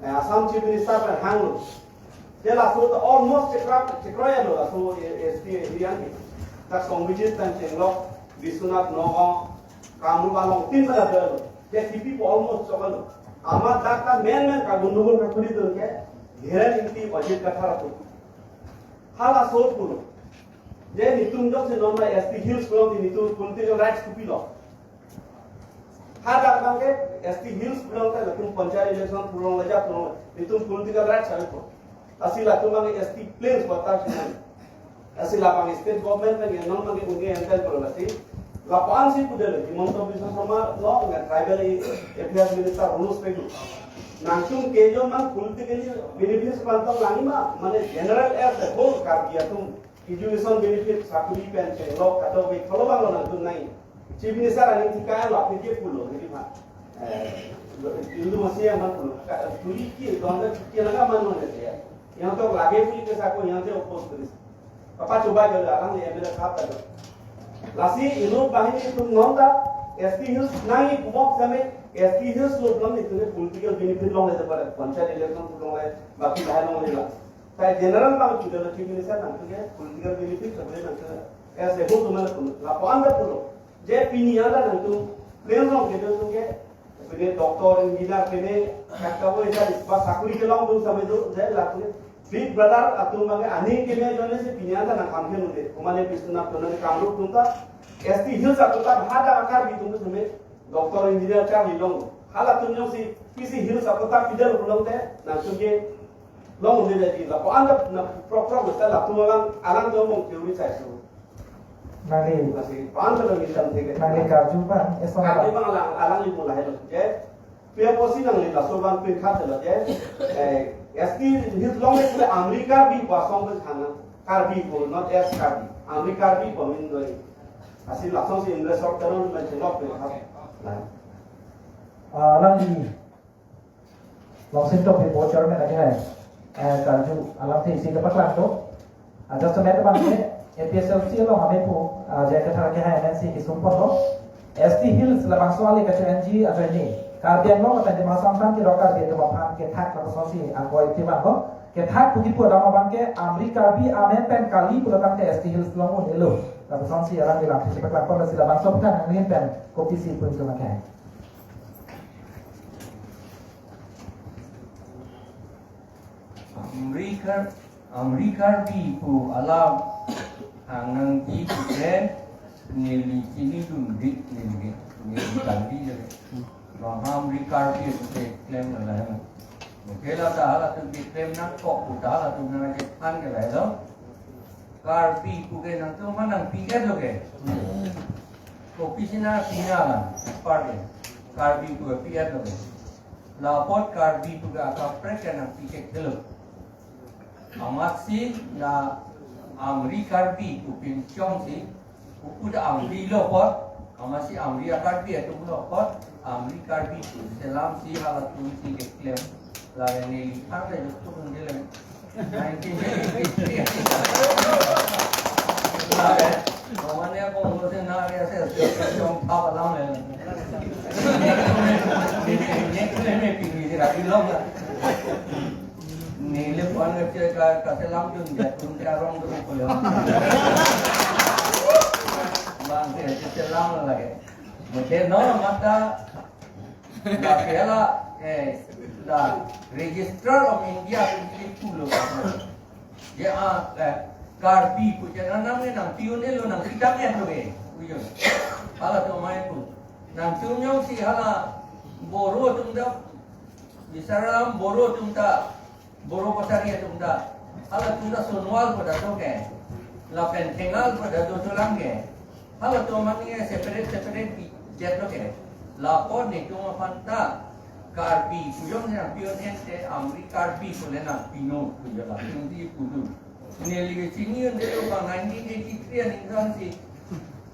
eh, Assam Chief Minister pen hang lo. Te laso ta almost chekroi, chekroi lo laso S T area ni. Ta Songbijit pen chenglok, Biswanath, Nagaon, Kamrup along tin pen ada lo. Te T P pu almost chok lo. Amat dak ta main main ka gundugun ka kuri dun ke, Hiren Ingti, Ajit Kathar atum. Halaso pulo. Je nelitum jongsi non ma S T Hills pulo, nelitum constitutional rights kopilo. Hadak abang ke S T Hills pulote latum panchayat election pulong laja pulong, itum political rights ave ko. Lasi latum abang S T plains kota sinang. Lasi labang state government abang non abang un'e entel pulo lasi. Lapu-an si pudelo Himanta Biswa Sarma lo nang tribal affairs minister Ronoj Pegu. Nangtum kejun abang politically benefits pantang langji ma, mane general as a whole Karbi atum education benefit, sakuri pen chenglok kadokave kolo abang lo nangtum nai. Chief Minister aning thika lo aphi ke pulo, hindi pa. Eh, Hindu masih yang mana pulo. Ka-, tuli ki, donda ki langa mana mana ya. Yang to lage puli ke sako, yang to oppose kuri. Papa coba jalo alang ni M L A sahab ta. Lasi inut banghini itum nonta S T Hills nangji pumok same S T Hills lo belum itu ni political benefit longle pada panchayat election longle, baki lain longle la. Saya general abang sudah lo Chief Minister nangtum ke political benefit sebenarnya nangtum. Eh, sebut tu mana pulo. Lapu-an ta pulo. Je pini anta nangtum plains along kedo atum ke, pini doctor, engineer, pini kaka bo esa ba sakuri kelong atum sampai tu, je lapu ni Big Brother atum abang ke aning keme ajoine si pini anta nangkam ke nunde. Komane Biswanath atum nang Kamrup atum ta, S T Hills atum ta hadak Karbi atum tu sampai doctor, engineer Karbi long. Halatum jongsi P C Hills atum ta pidel pulote, nangtum ke long un'e jadi. Lapu-an ta na prok prok besta latum alang, alang tu mong theory sai su. Nangli, lasi pan ta nangli tam thek. Nangli karju abang, eson karju abang. Abang alang, alangli mula helo. Je, pia posi nangli laso abang pin khat helo je. Eh, S T Hills along le Amri Karbi pu asong pen khana. Karbi pu, not S Karbi. Amri Karbi pu amin doi. Lasi lason si English short term pen chenglok pin khat. Nah. Ah, nangli Longsin Tokbi Board Chairman akehai, eh, karju alamthe isi kepaklangpo. Ajat semet abang ke A P H L C along amepo, ah, J I Kathar akehai M N C kesung ponlo. S T Hills labangso ale kacho-enji ajoine Karbi Anglong lapen Dima Hasao aphan kedok Karbi atum aphan kethak lapusonsi akoi timan lo. Kethak puji pu adam abang ke Amri Karbi amen pen kali pulotangte S T Hills along un-elo. Lapusonsi alam bilang si paklang pon si labangso aphan nangnin pen kopisi pu itum akehai. Amri Kar-, Amri Karbi pu alam hang nangji pu ke neli chinidunde, neli, neli kandi le. Bang Amri Karbi pu keklem la la. Oke la ta halatum keklem nangkok pu ta halatum nangkethan ke lahelo. Karbi pu ke nangtum aphan nangpi-etlo ke. Kopisi nangpi-et la, apar ke. Karbi pu pi-etlo ke. La apot Karbi pu ke akaprek ke nangpi ke thelo. Amatsi la Amri Karbi pu pinchongsi, pu pu ta Amri lo apot, amatsi Amri a-Karbi atum lo apot, Amri Karbi pu selamsi halatum si keklem. La neli thang le juk tum neli le. Nineteen eighty-three. Mane ako mo se na re se se jong thap alam le. Next le me pini si rabi long la. Neli pon ke ka, kaselam jun ja tun ka rong tu ko le. Bang se selam lagi. Mungkin no mata La pela, eh, la Registrar of India pu pulo. Ya, ah, eh, Karbi pu je nanam ne nangpi un-elo, nangpi tang-etlo ke. Uyo. Halatum amei pu. Nangtum jongsi hala Boro atum ta, Mizoram Boro atum ta, Boro Kachari atum ta, halatum ta Sonowal pu ta do ke, lapen Thengal pu ta do cholang ke, halatum mane separate separate pi-etlo ke. Lapu netum aphan ta Karbi pu jong nangpi un-e te Amri Karbi pu le nangpinon pu jo latum di pudu. Neli chini un-elo bang nineteen eighty-three aningkansi,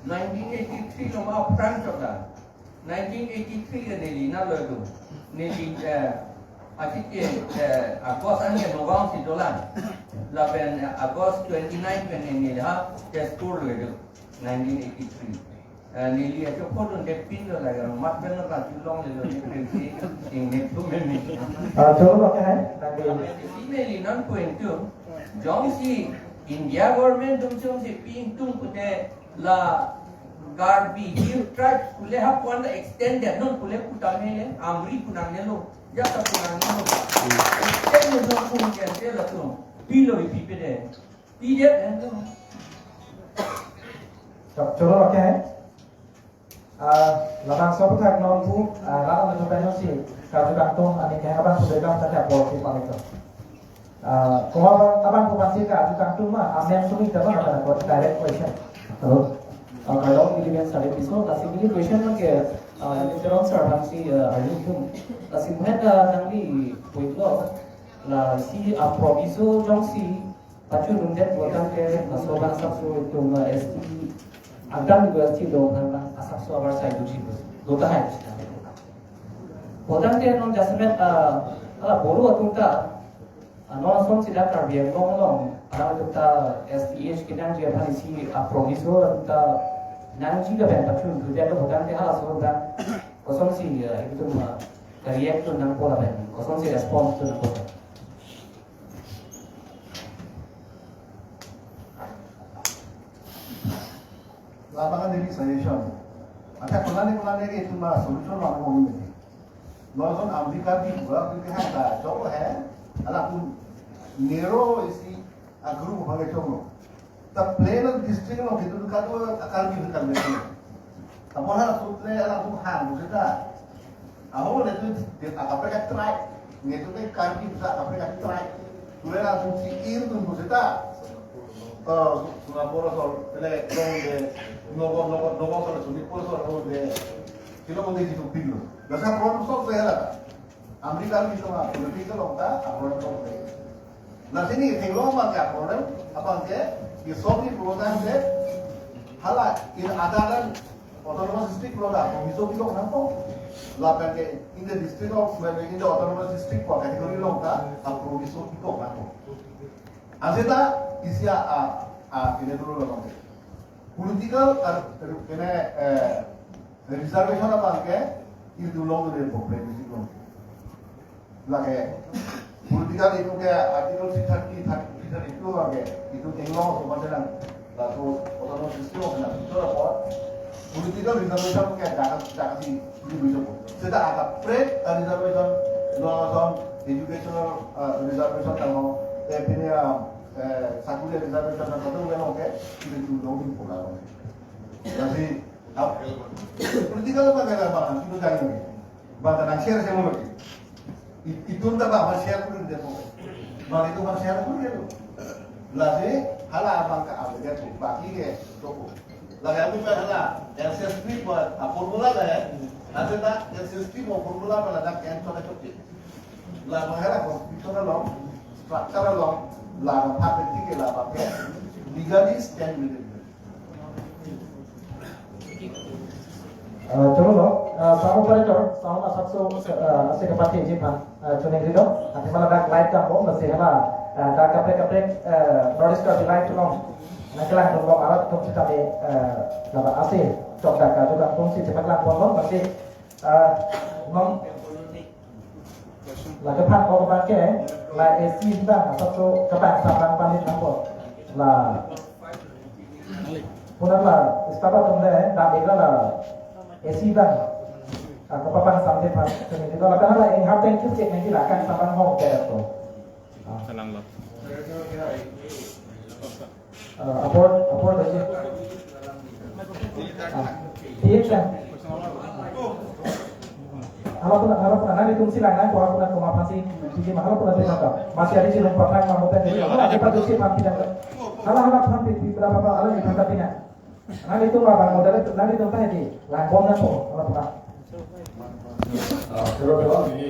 nineteen eighty-three lo ma aphrang chok ta. Nineteen eighty-three ke neli nalo do. Neli, eh, atik ke, eh, August an ke Nagaon si dolang. Lapen, eh, August twenty-nine ke neli ha Tezpur lo do. Nineteen eighty-three. Eh, neli ajo photo de pin lo lagi. Mat pen lo ka julong le lo ni pensi. Ing ne tu me me. Ah, choro lo ke hai? Neli non point tu. Jongsi India government atum jongsi pi ingtung pute la Karbi Hill Tribe pu le ha pu an ta extend detnon pu le pu tame le Amri pu nangnelo, jata pu nangnelo. Extend detnon pu ke te latum pilo ipi pe de. Pidet detnon. Choro lo ke hai? Ah, labangso aphuthak nonpu, ah, rat atum pen si karju kangtung aning kehang abang pu dam ta apor si pamito. Ah, komat abang pu pasi karju kangtung ma, amen sumi ta ma, ada ko direct question. Hello. Ah, kalau ini kan saya bisa, lasi ini question abang ke, ah, ini terang sir abang si, ah, ahli hukum. Lasi mungkin, ah, nangli point lo, lasi, ah, proviso jongsi pachundet abang ke, laso abang asapso itum, ah, S T, agam juga S T dong abang asapso abar sai duji. Dota hai. Abang ke non jasemet, ah, ah, Boro atum ta, ah, non asonsi dak Karbi Anglong along, ah, atum ta S T H kenangji aphan isi, ah, proviso atum ta nangji lapen pachundet lo abang ke halaso abang kosonsi, ah, itum, ah, react nangpo lapen kosonsi response nangpo. Labang an neli suggestion. Acha, konane konane ke itum solution lang mo ni. Lason Ambika di gua ke hang ta jok he. Ala tum narrow isi a group bang ke choklo. Ta plain district lo ke tu kadu akar di kan. Apot halaso le alam tu hang mo seta. Ahok le tu di akaprek tribe. Nge tu ke Karbi bisa akaprek tribe. Tu le alam tu si ir tu mo seta. Eh, Sonapur asor, le dong de, Nogo, Nogo, Nogo asor, Sonapur asor, dong de. Silo mo de jitu pilo. Dasa problem solve hela. Ambika di sama political along ta problem solve. Lasi neli theklong abang ke problem, abang ke, isopi program ke, hala in other than autonomous district lo ta, proviso bikok nangpo. Lapen ke in the district of, in the autonomous district ko category along ta, a proviso bikok nangpo. Ansi ta, isi a, a, a, ini dulu lo abang ke. Political, a, ini, eh, reservation abang ke, itum long dulu problem bikok. Lake, political itum ke Article three thirty, thirty, three thirty-two lake, itum inglong so macam nang, lalu autonomous system of na future apa, political reservation ke jaga, jaga si, di bisa. Seta akaprek, ah, reservation, lason, educational, ah, reservation tangho, eh, pini, ah, eh, sakuri reservation tangho, tu kan oke, itum tu dong di pola. Jadi, ah, political apa kaya apa, itu jangan. Bang ta nang share share mo lagi. I-, itum ta bang share mo lagi. Bang itum bang share mo lagi. Lasi hala abang ke abang ke tu, baki ke tu. Lasi abang ke hala ancestry ko a formula le. Ansi ta ancestry ko formula pada dak kan tu tu. La abang hala ko picture along, structure along, la abang hak ke la abang ke legally stand with it. Eh, choro lo, eh, sang operator, sang asapso, eh, ase kapatheji aphan, eh, choningri lo, athema ladak live dampo, lasi hala, eh, dak kaprek kaprek, eh, North East Karbi Live along nangkelangdun bom arat atum sitame, eh, ladak ase chokdak karju kangtung si chepaklangponlo, lasi, eh, non la kephan ko abang ke, la S T abang, asapso kephan samrang panit nangpo. La, puna la, staff atum le, dak ikla la, S T abang. Ako papang samte pan, sini kita la, karena la, inghap thank you, cek nanti la, kan samrang hong ke to. Ah. Tenang lo. Eh, apor, apor lagi. Ah, iya kan? Hala puna, hala puna, nanglitum si lang, nang, pura puna, kuma pasi, sisi ma, hala puna, sisi ma, masih ada sih, lupa kan, mau tadi, hala, kita tuh sih, pampi dan, hala, hala, pampi, di berapa, hala, di berapa, pina. Nanglitum, apa, modal, nanglitum, tadi, lang, bom, nang, po, hala puna. Ah, terus, terus, ini,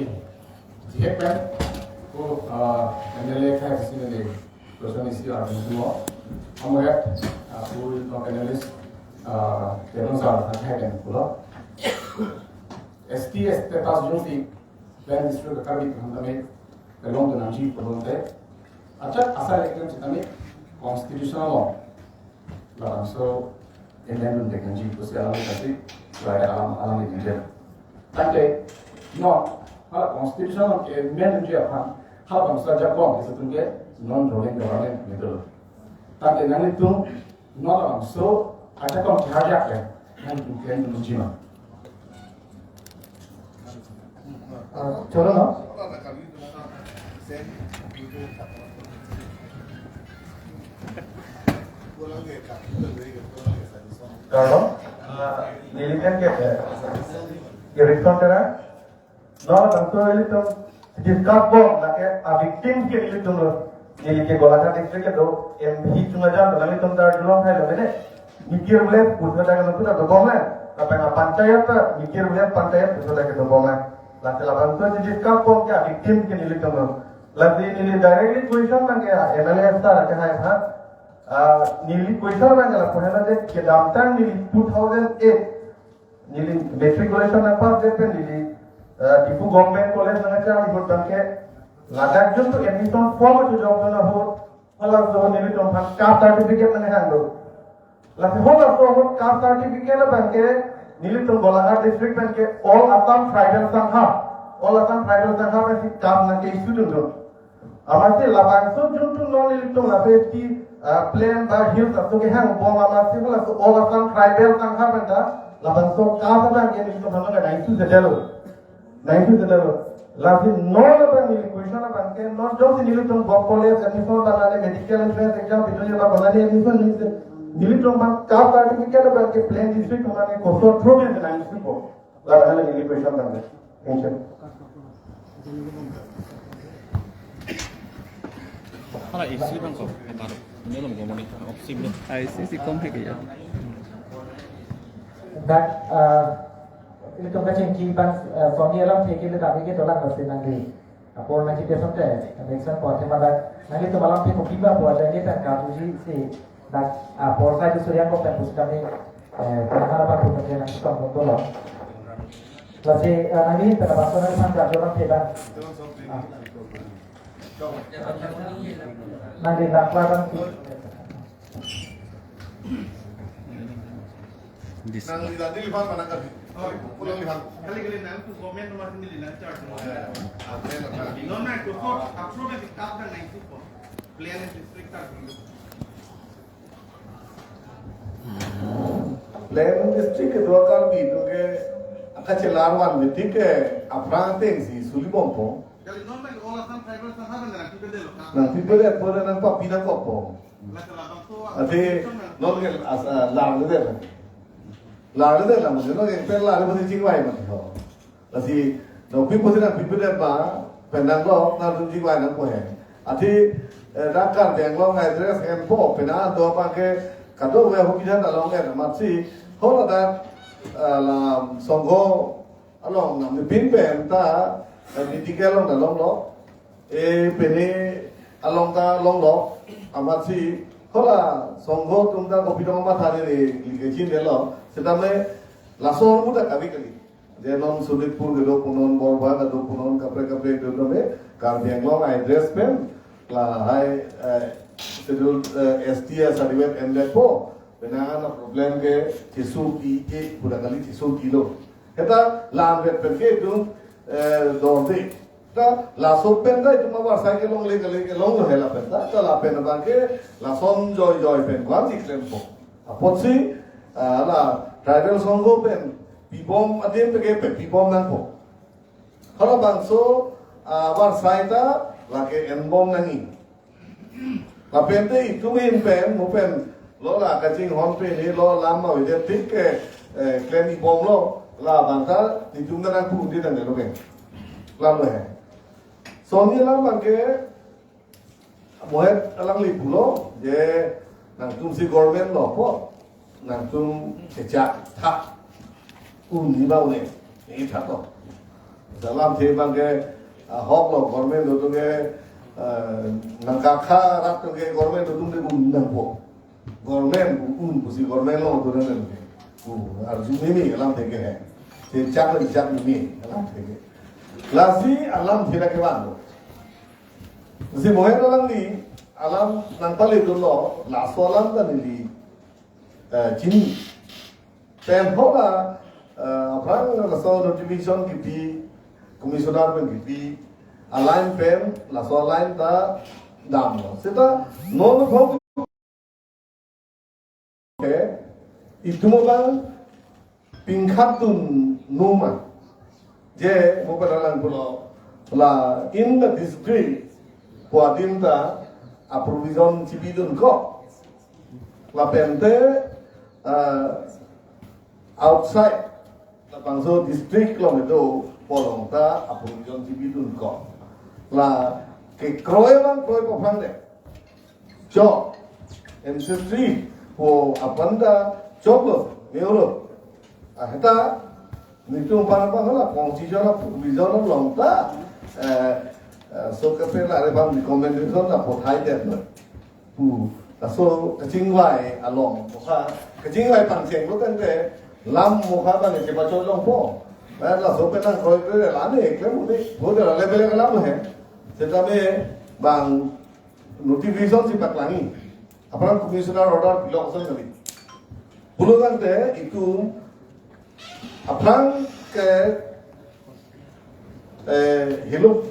siap kan? Oh, ah, M L A kan, sini, nih. Question isi arjun mo. Amoyat, ah, pu panelist, ah, Teron sir, athai den pulo. S T status jongsi, Plain District Karbi Anglong tame, along tu nangji pulote. Achat asal ekdom sitame, constitutional law. Labangso amendment dek nangji pusi alam tadi, lai alam, alam ini je. Tangte, no, hala constitution ke amendment je aphan, halabangso ajakong ke setung ke non-rolling government gitu. Tangte nanglitum, no, labangso ajakong ke hajak ke, nanglitum ke nangji ma. Ah, choro lo. Choro, ah, neli Ken ke, eh, Erickson Terang, non bangso ilitum discuss bom, lake a victim ke ilitum lo. Neli ke Golaghat district ke do, M P chunga jam, ilitum dar julong hai lo mene. Mikir village, puso da ke nontu da dobom le. Lapen a panchayat ta, Mikir village panchayat, puso da ke dobom le. Lake labangso discuss bom ke a victim ke ilitum lo. Lake neli directly question abang ke M L A sir ke hai ha. Ah, neli question abang ke lapu hena je kedamtang neli two thousand eight neli matriculation nangpass det pen neli, ah, Diphu Government College nangkachari ahut abang ke ladak jun tu admission form tu jok jun ahut, hala so nelitum aphan caste certificate nanghang do. Lasi hala so ahut caste certificate abang ke nelitum Golaghat district abang ke All Assam Tribal Sangha, All Assam Tribal Sangha abang si caste nangke-issue dun do. Amatsi labangso jun tu non ilitum la safety, ah, plan ba hills aso kehang bom amatsi hala so All Assam Tribal Sangha pen ta labangso caste abang ke ilitum aphan nang-issue sedelo. Nang-issue sedelo. Lasi non abang neli question abang ke non jongsi nelitum Govt College admission ba lale medical entrance exam pidunji ba ba lale admission neli se nelitum abang caste certificate abang ke plain district abang ke koso through nang-issue bom. Labang neli question abang ke. Thank you. Hala isi bang ko, baru. Ini lo mau monitor opsi lo. Ai si si kom hai kaya. Dak, ah, ilitum kachingki abang, ah, Sony alamthe ke le tapi ke dolang mesti nangli. Apor nangji dia sampai, next time por tema dak. Nanglitum alamthe kopi ba buat lagi tak kapuji si. Dak, ah, por sai tu Surya ko pen pusitame, eh, penang apa pun kerja nang sitong pun tolong. Lasi, ah, nangli pen apa so nangli phan kerja orang tidak. Ah. Nangli dak lawan. This. Nang lihat di lipan mana kan? Oh, pulang lipan. Kali-kali nang tu komen nomor sini di nang chart. Ya, apa yang apa? Non nang tu kok approve di kap dan nang tu kok. Plan district tak dulu. Plan district kedua Karbi itu ke angka chelarwan betik ke aphrang ateng si suli bompo. Kali non lagi All Assam Tribal Sangha nang pipede lo. Nang pipede, pede nang papi nangkokpo. Ati non ke as, ah, larledet. Larledet lang, non ke pen larle pasti chingvai mati ho. Lasi, no pi pusi nang pipede ma, pen nangkok, nangtum chingvai nangpo he. Ati, eh, dak Karbi Anglong address enpo, pen nangtum abang ke, kadokave ahokidun along en, amatsi, hala dak, eh, la sangho along nangpipin pen ta, eh, medical along ta longlo, eh, pini along ta longlo, amatsi, hala sangho atum ta kopi dong matha neli, neli kachinilo, setame laso ahormu ta kave kali. Je non Sonitpur kedo punon, Borba kedo punon, kaprek kaprek kedo tame, Karbi Anglong address pen, lahai, eh, schedule, eh, S T ya sadiwet endek po, penang an problem ke chesu ti ke, pura kali chesu ti lo. Heta lam vet pen ke itum, eh, dorde. Ta laso pen ta itum avarsai kelongle kali kelonglo hela pen ta. Ta lapen abang ke lason joijoi pen ko-an si klempo. Apotsi, ah, la tribal sangho pen pibom adim pen ke pe pibom nangpo. Halabangso, ah, avarsai ta lake enbom nangji. Lapen te itum ahin pen, mo pen, lo la kachinghon pen, lo lam ma vide tik ke, eh, klem-i bomlo, labang ta, itum ta nangpu di nang lo ke. Lam lo he. Sony alam abang ke, Mohet alangli pulo, je nangtum si government lo po, nangtum kechak tha, un-i ba un-e, ini tha to. Alamthe abang ke, ah, hok lo government atum ke, ah, nangkakha rat atum ke government atum ke un nangpo. Government un pusi government lo atum nang ke. Uh, arju meme alamthe ke he. Kechak le kechak meme alamthe ke. Lasi alamthe lake vanglo. Si Mohet alangli alam nangpale dunlo, laso alam ta neli, eh, chini. Pen hala, eh, aphrang laso notification kipi, commissioner pen kipi, a-line pen, laso a-line ta damlo. Seta non ke, itum abang pingkhat dun numa. Je, mo pada lang pulo, la in the district, pu adim ta, a-provision chibi dun ko. Lapen te, ah, outside, Bangso district along kedo pu along ta apun jon T V dun ko. La kekroi abang kroipo aphrang de. Chok. Ancestry pu aphan ta choklo, me-olo. Ah, heta netum aphan abang hala constitution a provision along ta, eh, eh, so kepe la re bang recommendation ta pothai det lo. Pu, laso kachingvai along, mokha, kachingvai pangchenglo tangte, lam mokha bang chepachot longpo. Ba laso penang kroikroi la ne, klem ne, bo de la level ke lam he. Setame bang notification si paklangji. Aphrang commissioner order pilo koson kali. Pulo tangte, itum aphrang ke, eh, helo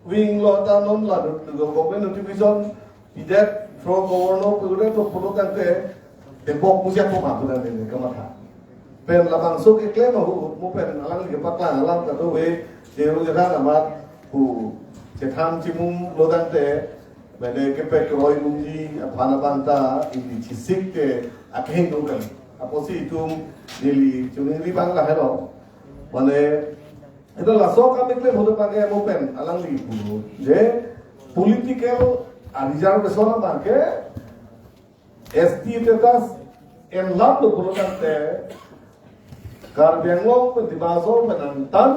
wing lo ta non la dut lo government notification pidet pro governor pu dut lo pulo tangte tebok musia ko ma pu tangte ne kamatha. Pen labangso keklem ahut mo pen alangli kepaklang alam ta do we jeru jeran amat pu chethan chimung lo tangte mene kepekroi nungji aphan abang ta ili chisik te akehing nung kali. Apotsi itum neli chuningri abang lahelo. Mane Ito laso kam keklem ahut abang ke mo pen alangli pu je political a reservation abang ke S T status enlap lo pulo tangte Karbi Anglong pen Dima Hasao pen angtan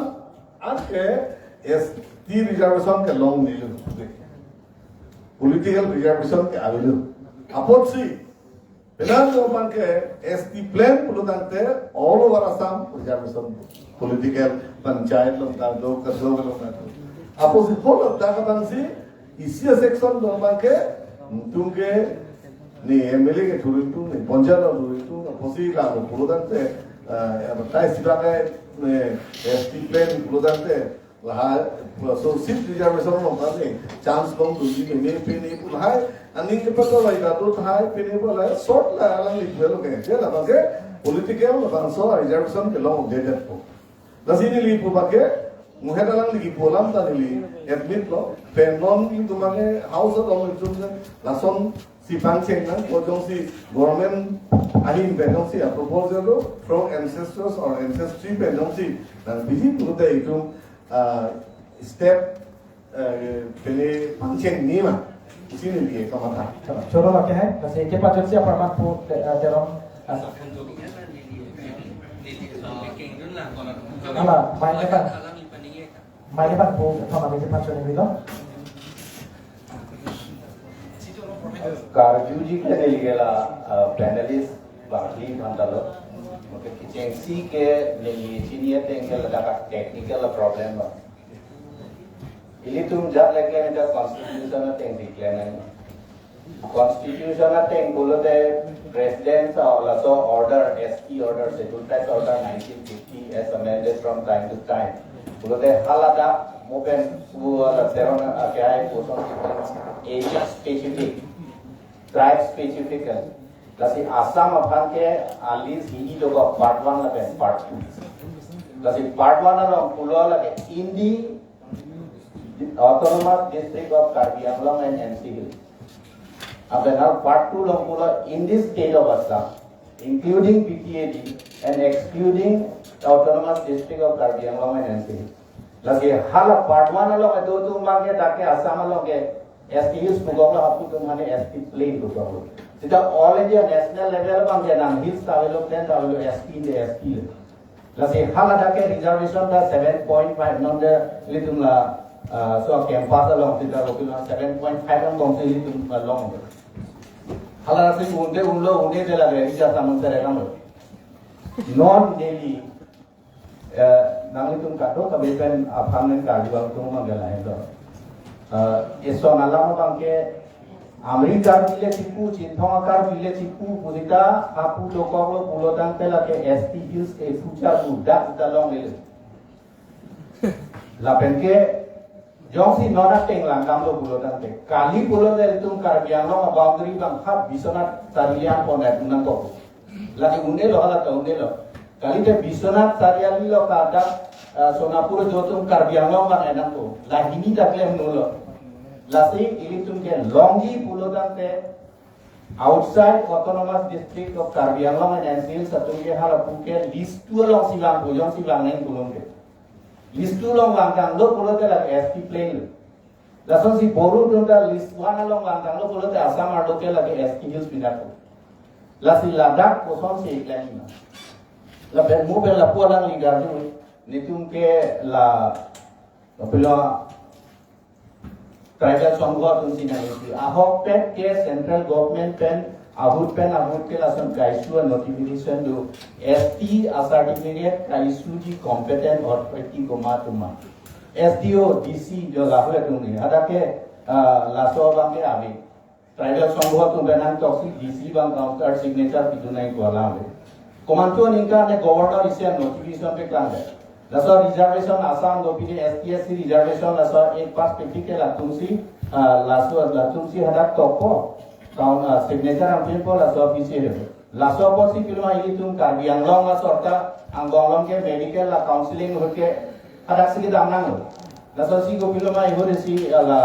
anke S T reservation kelong nelo. Political reservation ke avelo. Apotsi Penang do abang ke S T plan pulo tangte all over Assam reservation political panchayat along tang do, kedo along tang do. Apotsi whole of Dak abang si isi section do abang ke tung ke ne M L A ke thurin tung, ne panchayat along thurin tung, apotsi la lo pulo tangte, eh, tai sibak ke ne S T plan pulo tangte, lahai, so seat reservation along kan ne, chance long tu di ne, pini pu lahai, aning ke pato lai ka tu thai, pini pu lahai, short la alangli pu lo ke, je labang ke, political labangso reservation kelong de det po. Lasi neli pu abang ke, muhet alangli kipu alam ta neli, admit lo, pen non itum abang ke, house along itum ke, lason si pangcheng nang, ko jongsi government ahin pen jongsi approval jalo from ancestors or ancestry pen jongsi nang biji pulote itum, ah, step, eh, pele pangcheng ni ma, isi neli kamatha. Choro lake hai, kasi kepachot si aparman pu te-, eh, Teron, ah, ala, main apa? Mai ke bang pu, thama ke pachon ni lo. Karjuji ke neli ke la, uh, panelist bangli bantalo. Mungkin kechengsi ke neli chini ateng ke ladak technical problem lo. Ilitum jat leke neta constitution ateng declare nang. Constitution ateng pulote President sa laso order, S T order, Scheduled Tribe Order nineteen fifty as amended from time to time. Pulote haladak mo pen pu la Teron ake ai puson area specific, tribe specific. Lasi Assam aphan ke alis hini lo part one lapen part two. Lasi part one along pulo lake in the Autonomous District of Karbi Anglong and N C Hills. Lapen now part two along pulo in the state of Assam, including B T A D and excluding the Autonomous District of Karbi Anglong and N C Hills. Lasi hala part one along itu tum abang ke dak ke Assam along ke S T Hills pukok lo, hapu tum hane S T plain pukok lo. Sita all India national level abang ke nang hills ta avelo, plain ta avelo, S T in the S T le. Lasi haladak ke reservation ta seven point five non de ilitum la, ah, so campus along sita lo kilo seven point five along bom si ilitum, ah, long. Haladak si unde unlo, unde de lake ija samun sere kanglo. Non neli, eh, nanglitum kato kabe pen aphan nen Karbi Anglong tum manggala hendo. Eh, eson alam abang ke America bile chipu, Chinthong akar bile chipu, pu sita hapu dokok lo pulo tangte lake S T Hills ke future pu dak sita longle. Lapen ke jongsi non ateng langdam lo pulo tangte, kali pulote ilitum Karbi Anglong a boundary abang ha Biswanath Chariali an pon et nangkok. Lake unde lo, hala ta unde lo. Kalite Biswanath Chariali lo kadak, eh, Sonapur jo tum Karbi Anglong abang enang ko. La hini dak lem no lo. Lasi ilitum ke longji pulo tangte Outside Autonomous District of Karbi Anglong and N C Hills atum ke halapu ke list two alongsi vangpo, jongsi vang nangji pulote. List two along vangtanglo pulote lake S T plain lo. Lasonsi Boro atum ta list one along vangtanglo pulote Assam arlo ke lake S T Hills pindapo. Lasi ladak kosonsi klem ma. Lapen mo pen lapu alangli garju, netum ke la, pilo, tribal songho atumsi nangji. Ahokpet ke central government pen ahut pen ahut ke lason ka-issue notification do, S T a certificate ka-issueji competent authority komat ma. S D O, D C jo lahai atum ni. Hadak ke, ah, laso abang ke ave. Tribal songho atum pen nangtoksi D C abang counter signature pidun nangji ko alam ave. Komantu aningkan ne governor isi notification peklang de. Laso reservation Assam dopine S T S C reservation laso ek pass pepik ke latumsi, ah, laso latumsi hadak tokpo. Town, ah, signature nangpipo laso office area. Laso apotsi piloma ilitum Karbi Anglong laso ta angbong along ke medical la counseling ahut ke hadaksi kedam nanglo. Lasonsi kopiloma ihut isi, ah, la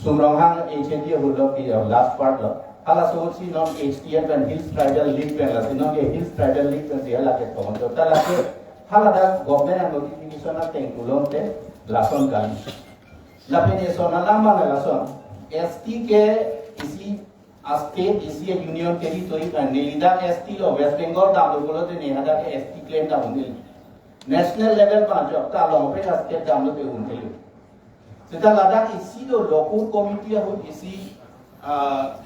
Sum Ronghang H A D ahut lo pi, ah, last part lo. Halaso ahutsi non H T L pen Hills Tribal League pen lasi non ke Hills Tribal League pensi hala ke tongon. To ta lake haladak government a notification ateng pulote lason kali. Lapen eson alam mana lason. S T ke isi a state, isi a union territory kan, neli dak S T lo, West Bengal damlo pulote ne hadak ke S T claim dam un-e. National level pen ajok ta longpen a state damlote un-e. Seta ladak isi do local committee ahut isi, ah,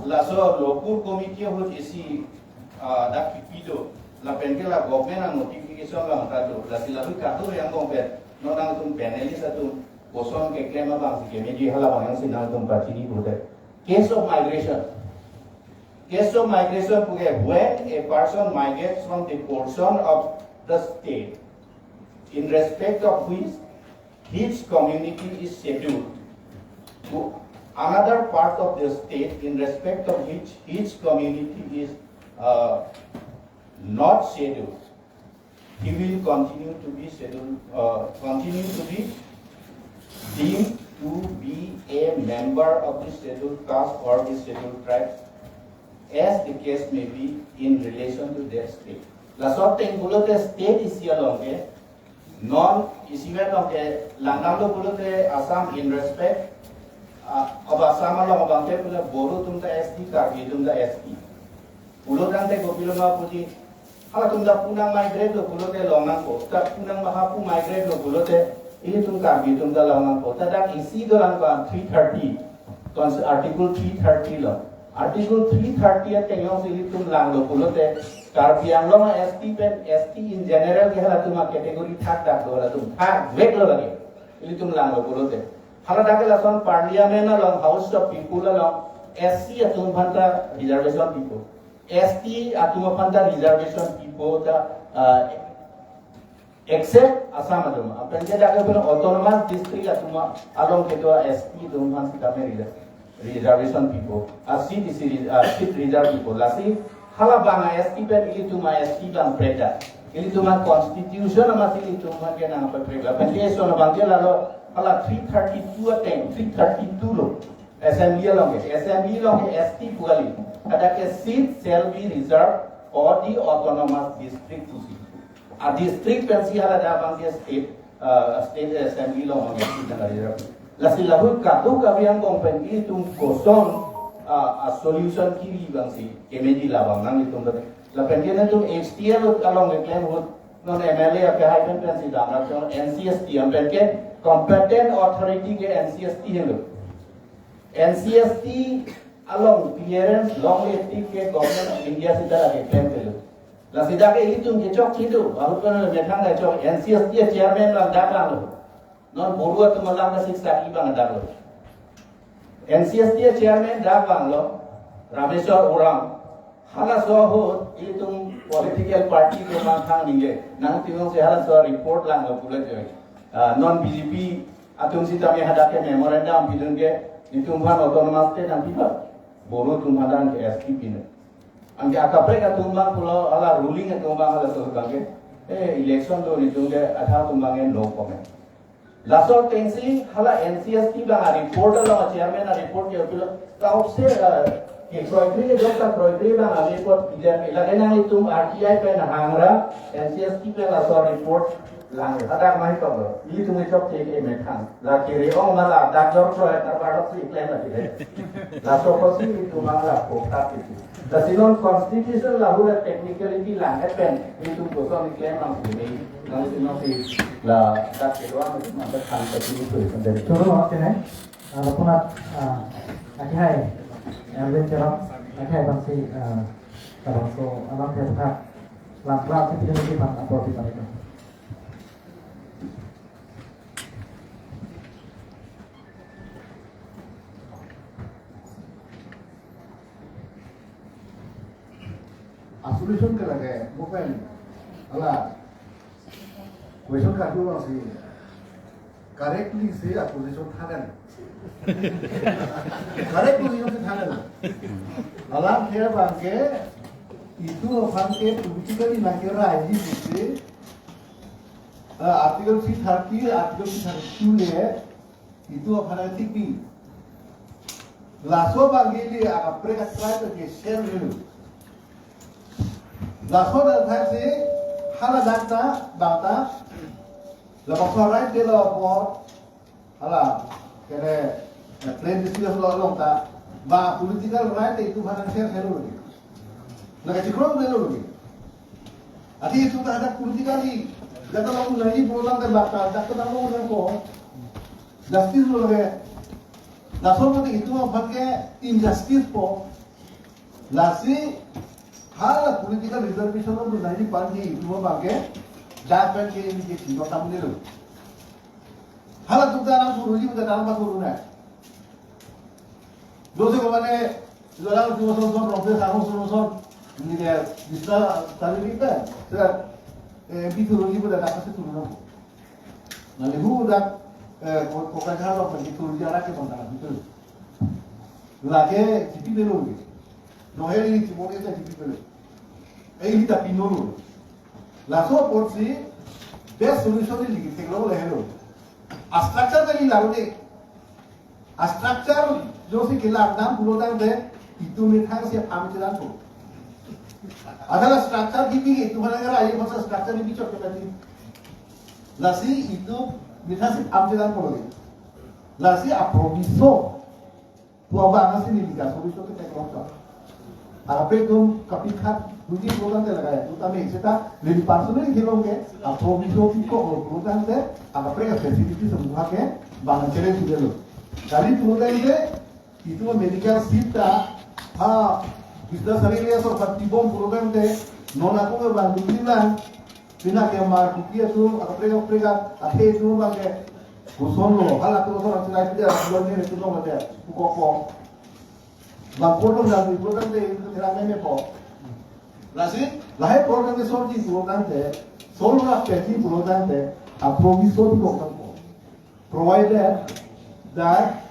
laso local committee ahut isi, ah, dak kipi do. Lapen ke la government a notification abang ta do. Lasi lapu kado yang kong pen. Non nangtum panelist atum koson keklem abangsi kemeji hala abang jongsi nangtum pachini pulote. Case of migration. Case of migration puke when a person migrates from the portion of the state in respect of which his community is scheduled to another part of the state in respect of which his community is, uh, not scheduled, he will continue to be scheduled, uh, continue to be deemed to be a member of the scheduled caste or the scheduled tribe, as the case may be in relation to their state. Laso ateng pulote state isi along ke, non isi along ke langdamlo pulote Assam in respect, uh, of Assam along abang ke pula Boro atum ta S T, Karbi atum ta S T. Pulo tangte kopiloma puji, halatum ta pu nang migrate lo pulote long nangpo. Ta pu nang mahapu migrate lo pulote, ilitum Karbi atum ta long nangpo. Ta dak isi dolang pa three thirty, Cons-, Article three thirty lo. Article three thirty ateng jongsi ilitum langlo pulote, Karbi Anglong a S T pen, S T in general ke halatum a category thakdak lo, halatum thakvek lo lake. Ilitum langlo pulote. Haladak ke lason Parliament along, House of People along, S C atum aphan ta reservation pipo. S T atum aphan ta reservation pipo ta, ah, except Assam atum. Lapen ke dak ke pun autonomous district atum along kedo S T atum aphan sitame reser-, reservation pipo. Ah, seat isi re-, ah, seat reserve pipo. Lasi hala abang a S T pen ilitum a S T abang preda. Ilitum a constitution amatsi ilitum aphan ke nangpaprek. Lapen ke eson abang ke lalo hala three thirty-two ateng, three thirty-two lo. Assembly along ke, Assembly along ke S T pu kali. Hadak ke seat shall be reserved for the autonomous district pusi. A district pensi haladak abang ke state, uh, state assembly along abang ke seat nang reserve. Lasi lahut kado kabi angbong pen ilitum koson, uh, a solution kiri abangsi kemeji labang nang ilitum tadi. Lapen ke netum H T L along ke klem ahut non M L A ke hai pen pensi damra N C S T, lapen ke competent authority ke N C S T helo. N C S T along clearance longle tik ke Government of India sita lake klem pelo. La sita ke ilitum kechok kitu, ahut pen methang kechok, N C S T chairman lang dak langlo. Non Boro atum alam ke siksa ki abang dak lo. N C S T chairman dak langlo, Rameswar Uram. Halaso ahut ilitum political party atum abang thang ningle. Nangtum jongsi halaso report langlo pulo je. Ah, non B J P atum sitame hadak ke memorandum pidun ke, netum aphan autonomous state nangpipa, Boro atum aphan ke S T pidun. Anke akaprek atum abang pulo, hala ruling atum abang halaso abang ke, eh, election do netum ke, athak atum abang ke no comment. Laso atengsi hala N C S T abang a-report along, chairman a-report ke utulo. Kaupse, eh, ke kroikre ke jok ta kroikre abang a-report kejar ke. Lake nanglitum R T I pen hangra, N C S T pen laso report lang. Hadak mahi toklo. Ilitum chokche ke methang. La kiri ong ma ladak jor kroi ta parlok si klem lagi dei. Laso kosi ilitum abang la pokta kiti. Lasi non constitution lahula technicality lang epen ilitum koson klem lang si dei. Nang si nang si ladak kedoan mata than kati itu. Choro, oke, ne? Ah, lapunat, ah, akihai, Erwin Cherok, akihai abangsi, ah, labangso alamthe aphuthak, lam klar si pidun si pan apor si parikan. A-solution ke lake, bukan, hala, question kadu abangsi. Correctly si a-position thanlo. Correct position si thanlo. Alamthe abangke itum aphan ke politically nangkeraiji pusi, eh, Article three thirty, Article three thirty-two le itum aphan thikpi. Laso abangke ili akaprek a-tribe ke share helo. Laso athak si hala dak ta, bang ta, labangso right dolo apot, hala, kene, eh, plain dispute lo along ta, ba political right itum aphan share helo lagi. Lake chiklo helo lagi. Adi itum ta hadak politically, jata lo unai program ke bak ta, dak ta lo unai ko. Justice lo lake. Laso mati itum aphan ke injustice po. Lasi hala political reservation lo unai aphan ke itum aphan ke, dak pen ke ili ke chingko tam nilo. Halatum ta nang suruji, ta nang pasuruji. Jose ko mane, jala tu son son, rompe sango son son. Ini dia bisa tadi kita. Sudah, eh, M P suruji, sudah dapat suruji. Nang lihu dak, eh, ko, ko kaja lo, pergi suruji anak ke bang, betul. Lake, G P delo. Noheli, G P delo. Eh, kita pinolo. Laso apotsi best solution ili ketheklong le helo. A-structure tadi lalu dei. A-structure jongsi kelang dam pulo tangte itum methang si am chedan po. Adalah structure di bi itum mana era ye masa structure di bi chot ke tadi. Lasi itum methang si am chedan po lagi. Lasi a-proviso pu abang si neli ke solution ketheklong ta. Akaprek atum kapikhat duji program te lagaya. Utame seta neli personal kelong ke, a-proviso pi kok lo program te, akaprek a-facility semua ke, bang challenge delo. Dari program te, itum medical seat ta, ha, business area so pati bom program te, non ako ke bang duji lang, pina ke mar kuki atum, akaprek akaprek athe atum abang ke, koson lo, hala koson ang sinai pida, bulan ni itu dong ada, kok kok. Bang program dan program te itu terang meme po. Lasi, lahai program ke solve ji program te, solve la peti program te, a-proviso program po. Provided that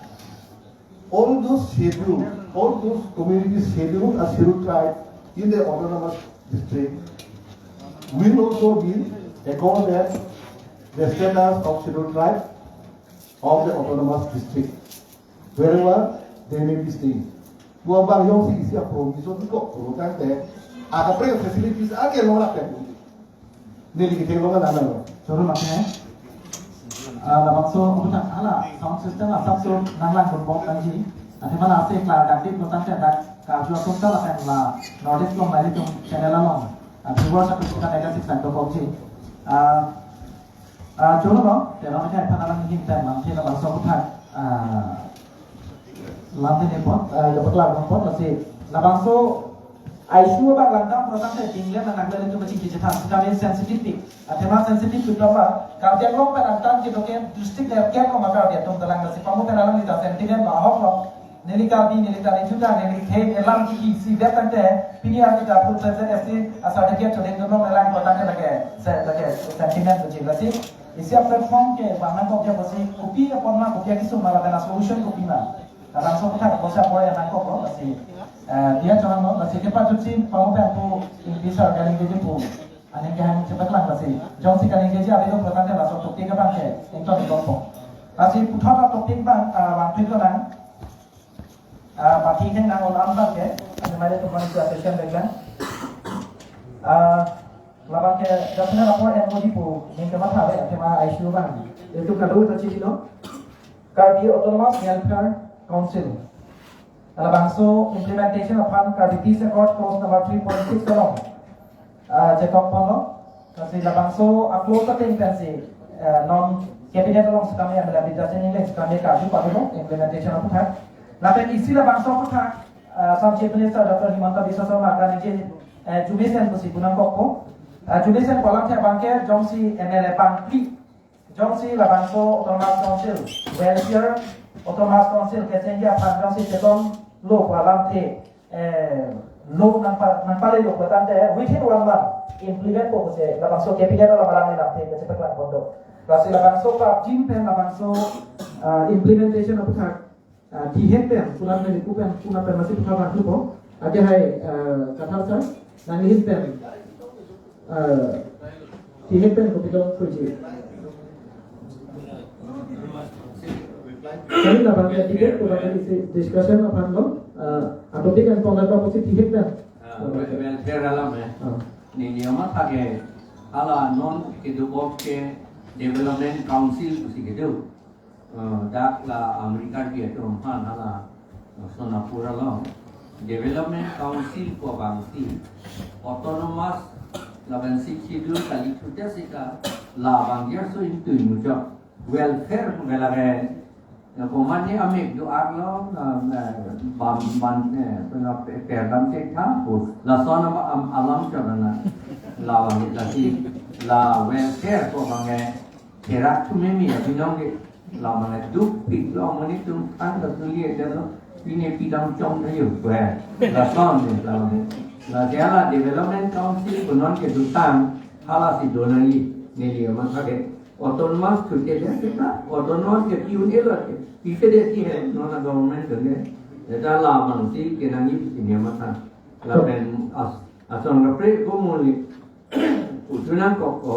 all those scheduled, all those communities scheduled as scheduled tribe in the autonomous district will also be accorded the status of scheduled tribe of the autonomous district, wherever they may be staying. Pu abang jongsi isi a-proviso pi kok pulo tangte, akaprek facilities ake longlap pen. Neli ketheklong alam lo. Choro mate. Ah, labangso, utak hala, sound system asap so nanglang kumbok lagi. Nanti mana asik la, ganti pulo tangte dak, karju atum ta lapen la, North East along, Bali atum channel along. Ah, viewers atum ta negative side to kok ji. Ah, Ah, choro no, te no ke panalang him time lam thena bangso aphuthak, ah, lam thena apot, ah, ya paklar apot, lasi labangso issue abang langdam program te ding le nang le tu macam kecil than, sekarang sensitive. Athema sensitive tu apa? Karbi Anglong pen angtan ke doke district le kem lo maka dia tum telang lasi pamu pen alam kita sentiment ba hok lo. Neli Karbi, neli Karbi Juda, neli the, neli lam kiki, si det tangte, pini arti ta full fledged S T, a certificate chodeng dun long, neli lang ko tangte lake, se, lake sentiment tu jila si. Isi a platform ke, ba nangkok dia bosi, kopi apot ma, kopi akisung ma, lapen a solution kopi ma. Kadang so kotha, bosi apor ya nangkok ko, lasi. Eh, dia chonang lo, lasi kepachutsi, pamu pen pu, English or Telugu ji pu. Aning kehang chepaklang lasi. Jongsi kaningjeji ave lo pulotangte laso topic abangke ington ingkokpo. Lasi puthot atopic abang, ah, vangphi lonang. Ah, mati kehang nang olam abangke. Aning mari teman itu attention background. Ah, labangke, dasana lapor M O D pu, ning kematha ave, athema I C U abang. Itu kado ta chini lo. Karbi Autonomous Welfare Council. Labangso implementation aphan Karbi Peace Accord clause number three point six along, ah, chetok ponlo. Lasi labangso a-clause ateng pensi, ah, non cabinet along setame amela bidya sini le setame karju padulo implementation aphuthak. Lapen isi labangso aphuthak, ah, Assam Chief Minister Doctor Himanta Biswa Sarma kaningje, eh, jumesen pusi punangkokpo. Ah, jumesen pu alamthe abangke jongsi M L A bangphli jongsi labangso Autonomous Council, Welfare Autonomous Council kechengji aphan jongsi chetonglo pu alamthe, eh, lo nangpa-, nangpalelo pulotangte within one month implement po pusi labangso cabinet along alang ni lamthe kechepaklang ponlo. Lasi labangso prapjin pen labangso, ah, implementation aphuthak, ah, dihek pen, kulat pen, iku pen, kulat pen, masih puthot rangklupo. Ake hai, ah, Kathar sir, nangli ahin pen, ah, dihek pen kopi dong puji. Kali labangke dihek, kulat pen isi discussion aphanlo, ah, atopic an ponlo pusi dihek pen. Ah, wel-, welfare alam ya. Ah. Neli amat thake, hala non kedobok ke Development Council pusi kedo. Eh, dak la America ke atum aphan hala, eh, Sonapur along Development Council pu abangsi Autonomous lapen Sixth Schedule kali thute sika labang gerso ingtui muchot welfare pu ke lake, eh, komane amek do-arlo, eh, eh, bam, ban, eh, pena pe-, perdam chektha pu lason am, am, alam chot na labang lasi la welfare pu abang eh, kerak tu mimi ya binong ke. Lama na duk pik lo mani tum thang da tuli aja lo. Pine pidam chong na yo kwe. Lason ni lama. La jala Development Council punon ke dutang halasi donali neli amat thake. Autonomous thute dia kita, autonomous ke piun elo ke. Pise dia ti he, nona government ke. Eta labangsi kenani sini amat thang. Lapen as, ason kapre ko muli. Utunan kok ko.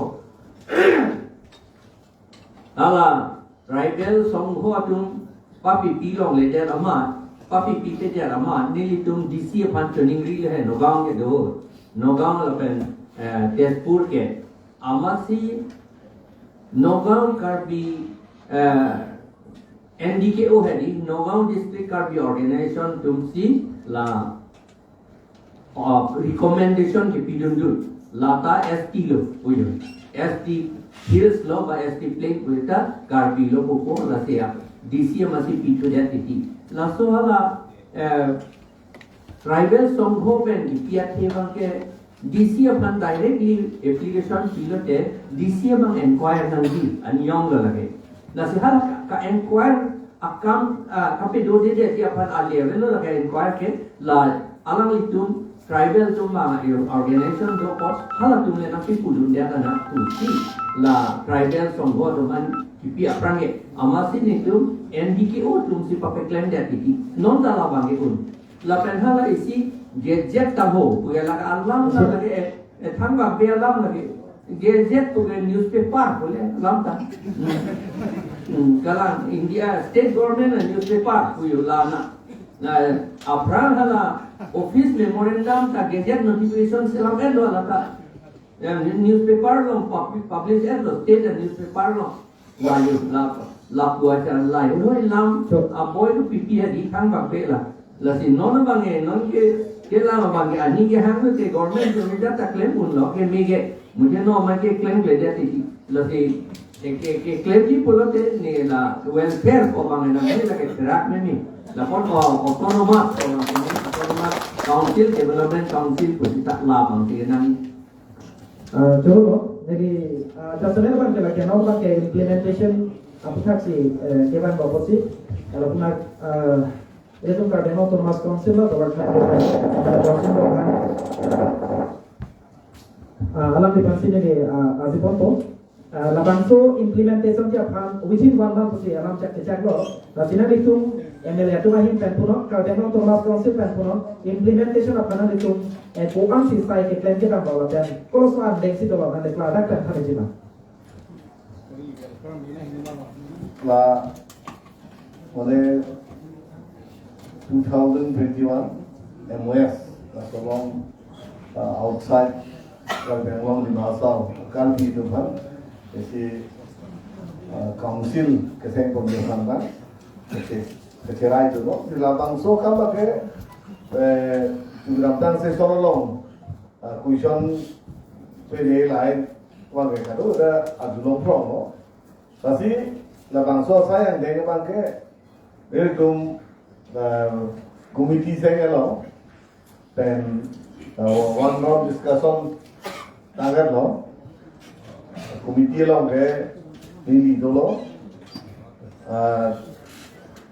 Hala, tribal songho atum papipi longledet amat, papipi pedet amat, nelitum D C aphan choningri le he, Nagaon kedo, Nagaon lapen, eh, Tezpur ke, amatsi Nagaon Karbi, eh, N D K O hedi, Nagaon District Karbi Organization atumsi la uh, recommendation kepidun dun. Lata S T lo puyo. S T Hills lo ba S T Plain puyo ta Karbi lo pupo lasi ya. D C amatsi pithudet titi. Laso hala, eh, tribal songho pen kipi athe abangke D C aphan directly application pilote D C abang inquire nangji aniyom lo lake. Lasi hala ka, ka-inquire akam, ah, kapedodedet aphan a-level lo lake inquire ke la alanglitum tribal atum ma organization do pos halatum le nangpipudundet ana pusi la tribal songho atum an kipi aphrang ke amatsi netum N D K O atumsi papeklemdet titi non ta labang ke un. Lapen hala isi gazette ta ho, puya lake alam na lake, eh, eh, thangbak be alam lake. Gazette puke newspaper pule alam ta. Hmm. Hmm, kalang India state government a newspaper puyo la na. Na, aphrang hala office memorandum ta gazette notification selam enlo la ta. Ya, newspaper lo pub-, publish enlo state a newspaper lo. Layo, lap, lapu aja layo, hoi lam, so, aboi lo pipi hadi thangbak be la. Lasi non abang e, non ke, ke lam abang ke, ani kehang lo ke government ke meja ta klem unlo, ke mege, mujhe no ma ke klemkledet titi. Lasi, ke, ke, keklemji pulote, ne la welfare ko abang e nang, ne la ke track meme. Lapot ko autonomous, ko autonomous council, development council, ko sita labang ke nang. Ah, choro, neli, ah, dasana abang ke lake, non abang ke implementation aphuthak si, eh, kevang ba apotsi, kalau punak, ah, itum Karbi Anglong Autonomous Council lo, Governor, ah, Council lo kan. Ah, alam di pensi neli, ah, aji ponpo. Ah, labangso implementation ji aphan within one month pusi alam chak chak lo. Lasi nanglitum M L A atum ahin pen punon, Karbi Anglong Autonomous Council pen punon, implementation aphan nelitum, eh, ko-an si sai keklem kedam bala pen, koloso angdeng si dola nang dekla dak pen than jima. La, mane two thousand twenty-one M O S, la solong, uh, outside Karbi Anglong Dima Hasao, Karbi atum aphan, isi, uh, council keseng pemilihan na, isi, kecherai atum, no, di labangso akam ke, eh, di lamtang session along, uh, question pene lain, wang ke kado da ajulong prong, no. Lasi, labangso asai angdeng abang ke, nelitum, uh, committee seng elo, pen, uh, one round discussion target lo, committee along ke, neli dolo, uh,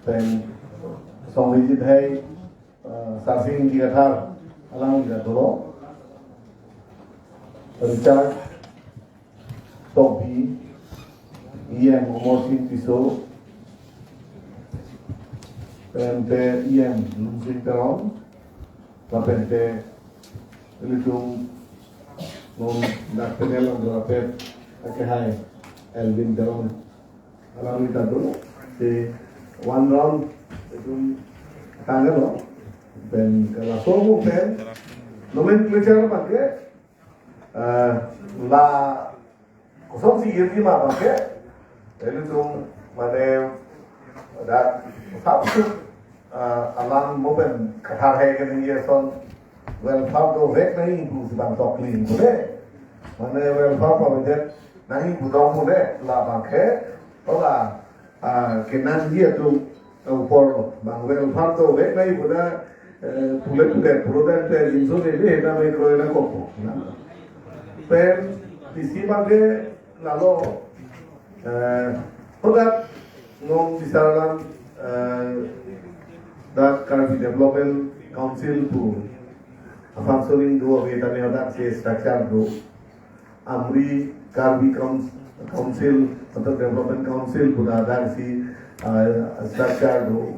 pen, Songjit Bey, uh, Sarsing Ingti Kathar, alang neli dolo, Richard Tokbi, E M Amarsing Tisso, pen te E M Lungsing Teron, lapen te nelitum non dak panel along dolo pen, ake hai Elwin Teron. Alang neli ta dolo, si one round itum tanglo, pen ke laso mo pen nomenclature abang ke, eh, la kosonsi irdi ma abang ke, nelitum mane dak sab, eh, alang mo pen kathar hai ke neli eson welfare dovek nangji pu si bang tokling pu de. Mane welfare provided nangji pu dong pu de, labang ke, ola, ah, kenangji atum upor lo. Bang welfare dovek nangji pu na, eh, pule pule, pule dan pe jingso ne le na me kroi na kopo. Na. Pen, isi abang ke lalo, eh, hodak non bisar alam, eh, dak Karbi Development Council pu functioning do ave tame, hodak si structure do. Amri Karbi Coun-, Council, atau Development Council pu dak si, ah, structure do.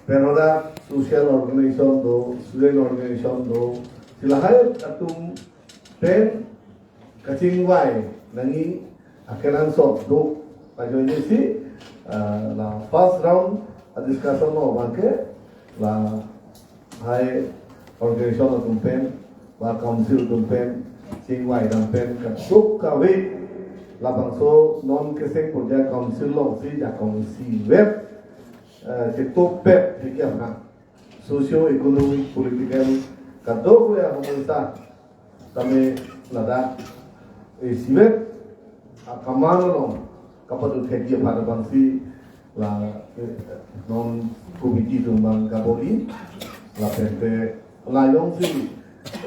Pen hodak social organization do, student organization do. Si lahai atum pen kachingvai nangji akenangsot do. Ajoine si, ah, la first round a discussion lo abang ke, lahai organization atum pen, ba council atum pen, chingvai dam pen, kadokave labangso non keseng porja council along si jakong isivet, eh, chetokpet, hiki aphan socio economic political kadokave ahomoi sa tame ladak isivet akaman along kapado thekji aphan abang si la, eh, non committee atum abang kabor-i, lapen te la jongsi,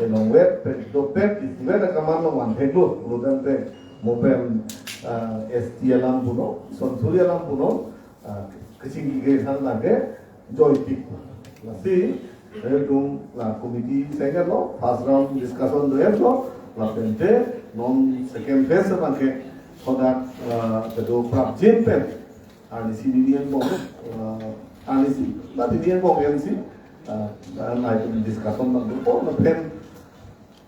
eh, longvet pen dopet isivet akaman along van theklo, lapen te mo pen, ah, S T alam punon, sonsuri alam punon, ah, kachingki ke sang lage joypik. Lasi, eh, tum la committee seng lo, first round discussion do lo, lapen te non second phase abang ke hodak, ah, kedo prapjin pen, arnisi nini angbong, ah, arnisi, la nini angbong M C, ah, dan item discussion abang do, lapen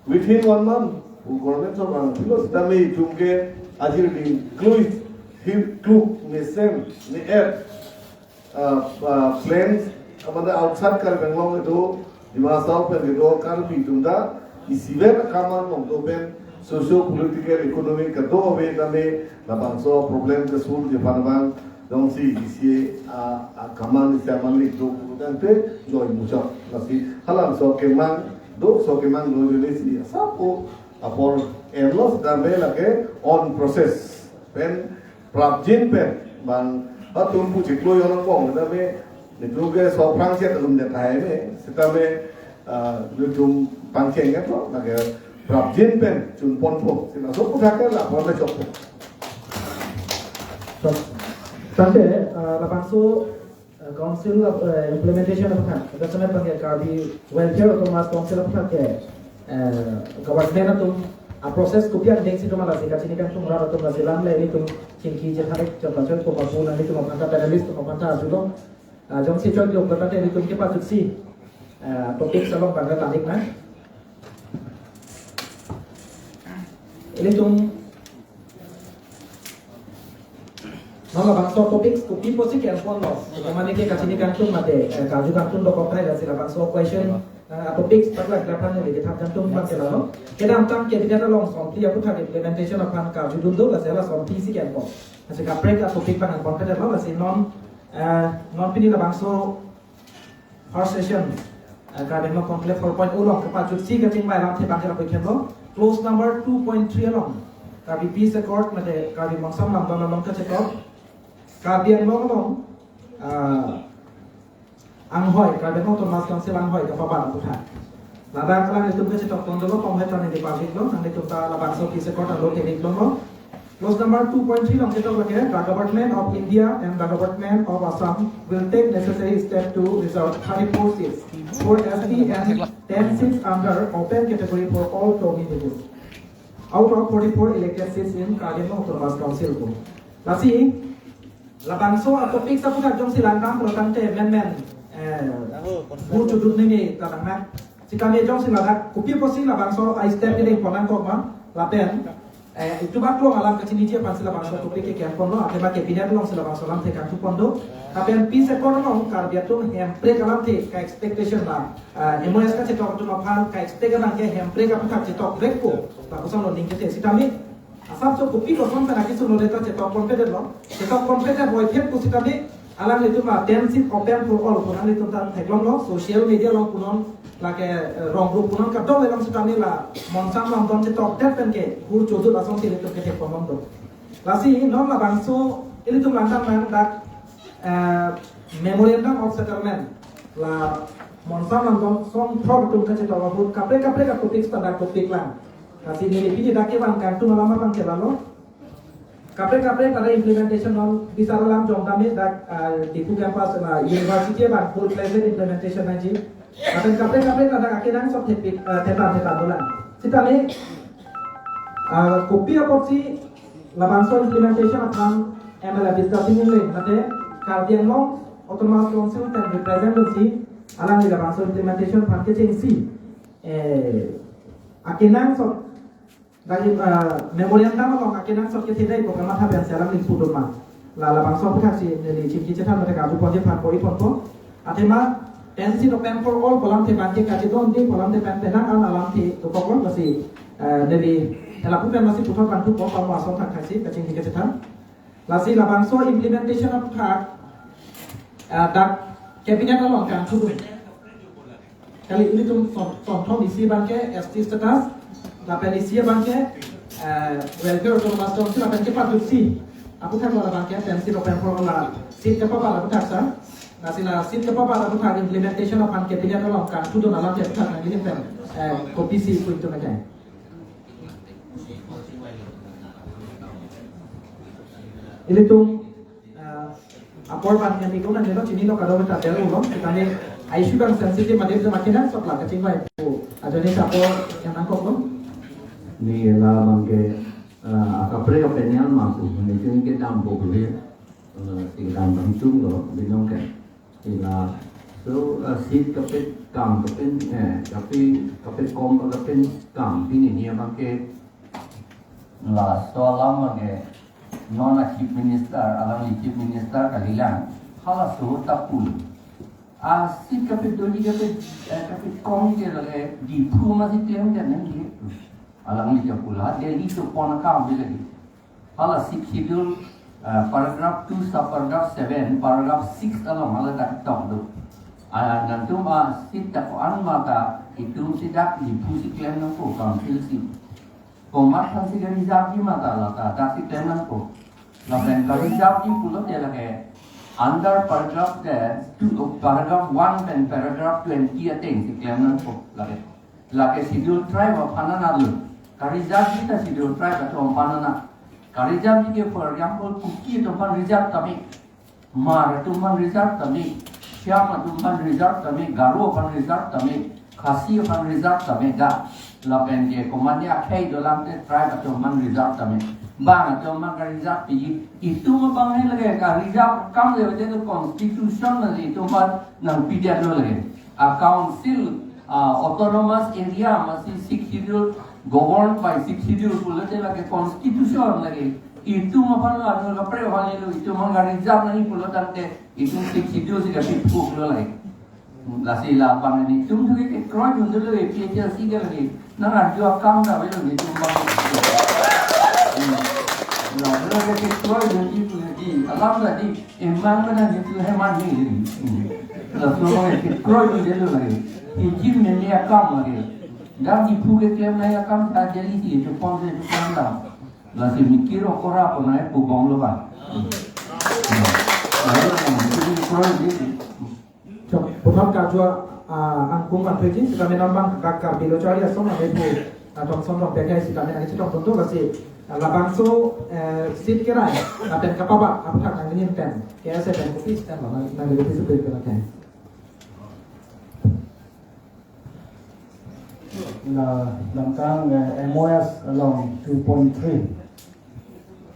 within one month, pu government so bang, pilo sitame itum ke ajir ding klui, hir kluk, mesen, ne-et, ah, ah, plans, amada outside Karbi Anglong kedo, Dima Hasao pen kedo Karbi atum ta, isivet akaman along do pen, socio political, economic kedo ave tame, labangso problem ke solve ji aphan abang, jongsi isi, ah, akaman isi aman lik do pu tangte, joy muchot. Lasi halabangso kemang do, so kemang do jone si asap apor enlo sitame lake on process pen prapjin pen bang atum pu chiklo jon angbong tame nelitum ke so prang chet alum det hai me sitame, ah, nelitum pangcheng ke to lake prapjin pen chunponpo, si laso aputhak ke la pon le chokpo. Tangte, ah, labangso, ah, council of, ah, implementation aphan, dak sana abang ke Karbi Welfare Autonomous Council aphan ke, eh, government atum a process kopi angdeng si do ma lasi kachini kangtung rat atum lasi lam le nelitum chingki chethan ik chot pachot ko mapu nang nelitum aphan ta panelist atum aphan ta ajulo. Ah, jongsi choi klok lo tangte ilitum kepachutsi, ah, topic along bangga tanik na. Ilitum non labangso topic kopi apotsi ke-enponlo. Mane ke kachini kangtung mate, eh, karju kangtung dokok tahai, lasi labangso question, ah, topic paklang lapan ni kita kangtung bang ke lalo. Kedamtang cabinet along somphli aputhak implementation aphan karjudun do, lasi la somphli si ke-enpon. Lasi kaprek atopic bang enpon kata lo, lasi non, eh, non pini labangso first session, eh, Karbi Anglong Conclave four point oh along kepachutsi kachingvai alamthe bang ke lapu ikhen lo. Clause number two point three along Karbi Peace Accord mate Karbi Mongsam Lamdon along kachetok, Karbi Anglong along, ah, anghoi, Karbi Anglong Autonomous Council anghoi kapabat aputhak. Ladak alanglitum kachetok pon dolo, pom hai tani di public lo, nanglitum ta labangso Peace Accord alo kenik lo. Clause number two point three along chetok lake, "The government of India and the government of Assam will take necessary steps to reserve thirty-four seats for S T and ten seats under open category for all Tongyi villages out of forty-four elected seats in Karbi Anglong Autonomous Council," pu. Lasi labangso atopic aputhak jongsi langdam pulo tangte menmen, eh, bu chudut nini ta nang na. Sitame jongsi ladak kopi apotsi labangso a-step kedeng pon nangkok ma, lapen, eh, itum aklong alam kachiniji aphansi labangso topic ke-enponlo, athema cabinet alongsi labangso alamthe kangthu pon do. Lapen Peace Accord along Karbi atum hemprek alamthe ka-expectation ba, eh, M O S kachetok atum aphan ka-expect abang ke hemprek aputhak chetok vekpo, lapuson lo ning kethe sitame asapso kopi koson pen akisung lo, neta chetok ponpedetlo. Chetok ponpedet voiphit pusitame alanglitum a ten seat open for all pu alanglitum ta theklonglo, social media along punon, lake, eh, rong group punon kadokave along sitame la Mongsam Lamdon chetokdet pen ke hur chodut asonsi ilitum kethek ponlong do. Lasi non labangso ilitum langdam nang dak, eh, Memorandum of Settlement la Mongsam Lamdon song thok atum kachetok ahut kaprek kaprek atopic ta dak topic lang. Lasi neli pini dak kevang kangtung alam abang ke lalo. Kaprek kaprek pada implementation non bisar alam jong kami dak, ah, Diphu campus, ah, university abang full fledged implementation nangji. Lapen kaprek kaprek pada akenangsot thepik, ah, thetan thetan dolang. Sitame, ah, kopi apotsi labangso implementation aphan M L A Biswa Sing Engleng mate Karbi Anglong Autonomous Council pen represent dunsi alangli labangso implementation aphan kechengsi, eh, akenangsot dari, eh, memorandum along akenangsot kethe dei pu kamatha pensi alangli pudun ma. La labangso aputhak si neli chingki chethan mate karju ponji aphan koi ponpo. Athema ten seat open for all pu alamthe abang ke kachedon dei pu alamthe pen penang an alamthe dokok lo, lasi, eh, neli helapu pen lasi puthot kangthupo, pamo ason thakthak si kachingki kachethan. Lasi labangso implementation aputhak, eh, dak cabinet along kangthudun. Kali ilitum son, sonthom isi abang ke S T status, lapen isi abang ke, eh, welfare autonomous council lapen kepachutsi aputhak lo abang ke ten seat open for all la seat kepabat aputhak sa. Lasi la seat kepabat aputhak implementation aphan cabinet along kangthudun alamthe aputhak nangji pen, eh, kopisi pu itum ke. Ilitum, eh, apor ban kami ko nang jeno chinilo kadokave ta tel ulo, kami ai sudah sensitive mate jema kena sok la kachingvai pu ajoine apor yang nangkok lo. Neli la abang ke, eh, akaprek apen yang mampu, neli kedam bo beli, eh, kedam bang tung lo, binong ke. Ila, so, eh, seat kapet kam kapin, eh, kapet, kapet kom kapin kam pini ni abang ke laso alam abang ke non a Chief Minister, alangli Chief Minister kalilang, halaso ta pu. A seat kapet doli kapet, eh, kapet kom ke lake Diphu masi klem kan nangji. Alangli ta pu la, Delhi to pon akam bi lake. Hala Sixth Schedule, ah, paragraph two, subparagraph seven, paragraph six along hala dak tok do. Ah, nangtum a seat ta ko-an ma ta itum si dak Diphu si klem nangpo, council si. Komat aphan si ka-reserve ji ma ta la ta dak si klem nangpo. Lapen ka-reserve ji pulote lake under paragraph te two, paragraph one pen paragraph twenty ateng si klem nangpo lake. Lake Schedule Tribe aphan nang lo. Ka-reserve ji ta Schedule Tribe atum aphan nang. Ka-reserve ji ke, for example, Kuki atum aphan reserve tame, Hmar atum aphan reserve tame, Shyam atum aphan reserve tame, Garo aphan reserve tame, Khasi aphan reserve tame da. Lapen ke komatne akhei dolang te tribe atum aphan reserve tame. Bang atum abang ka-reserve pi, itum abang he lake ka-reserve akam le, wajah ke constitution na itum abang nangpidetlo lake. A council, a autonomous area masi sixth schedule, governed by sixth schedule pulote lake constitution lake. Itum aphan lo, anur kaprek aphan lo, itum abang ka-reserve nangji pulo tangte itum sixth schedule si kapi puklo lake. Lasi labang nelitum thu ke kekroi dun dolo, A P H L C ke lake. Nang arju akam ta avelo nelitum abang. Hmm. La, la ke kekroi dunji pu neli. Alam tadi, emang mana nelitum heman ni. Hmm. Laso abang kekroi dun dolo lake. Iji meme akam lake. Dam Diphu keklem nangji akam ta jali si, chepon si chepon dam. Lasi mikir okora pon nangji pu bomlo ba. Hmm. Lalu nelitum kekroi dun. Chok, puthot karju, ah, angkung angkreji, sitame non abang ka Karbi Lo Charli Asong, ame pu, ah, Thomson Rongpi ke sitame nangchetong ponpo, lasi, ah, labangso, eh, seat kerai, lapen kapabat, aphuthak nangning pen, K S A pen kopi stand lo, nang, nang kopi supir pen ke. La, lamkang, eh, M O S along two point three.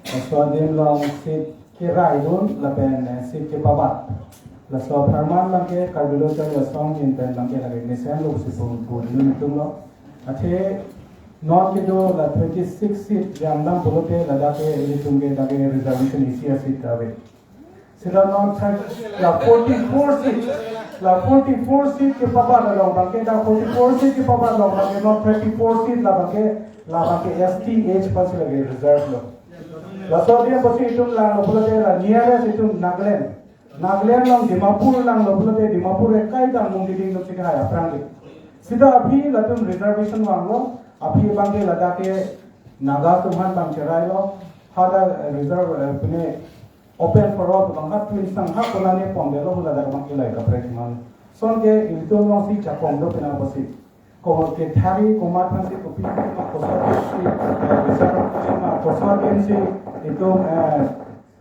Laso adim along seat kerai dun lapen, eh, seat kepabat. Laso apharman abangke Karbi Lo Charli Asong ahin pen abangke lake mesenlo pusi pu, pu dun itum lo. Athe non kedo la twenty-six seat jangdam pulote ladak ke ilitum ke dak ke reservation isi a-seat ta ave. Sita non thak la forty-four seat. La forty-four seat kepabat along abangke, la forty-four seat kepabat along abangke non thirty-four seat labangke, labangke S T H pensi lake reserve lo. Laso adim pensi itum langlo pulote la nearest itum Nagaland. Nagaland along Dimapur langlo pulote Dimapur ke kaita mung diding dok si kehai aphrang ke. Sita aphi latum reservation vanglo, aphi abangke ladak ke Naga atum aphan abang cherailo, hadak, eh, reserve, eh, pine open for all abang ha twin sang ha konane pondetlo, hula dak abang ilai kaprek man. Sonke ilitum alongsi jakong do pina apotsi. Ko kethari komat aphansi kopi ma koso si, eh, bisa ma koso si itum, eh,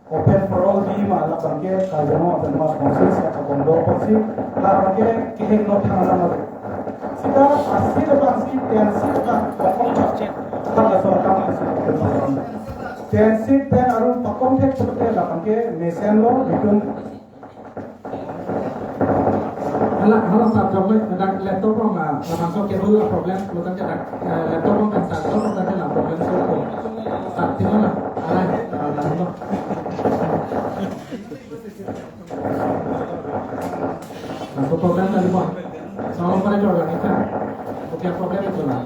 open for all di ma labangke Karbi Anglong Autonomous Council si jakong do apotsi labangke kehingno thang nama. Sita a-seat abangsi ten seat abang pakong chok. Hala so akam si. Ten seat pen aru pakong thek pulote labangke mesenlo, itum. Hala, hala sir, jok le, dak laptop along, ah, labangso cable a-problem, lo tangte dak, eh, laptop along kan sir, lo tangte la problem solve ko. Sir, tino la, alai, ah, la, lo. Labangso problem tadi po. Sound operator la kita. Kopi a-problem itum la.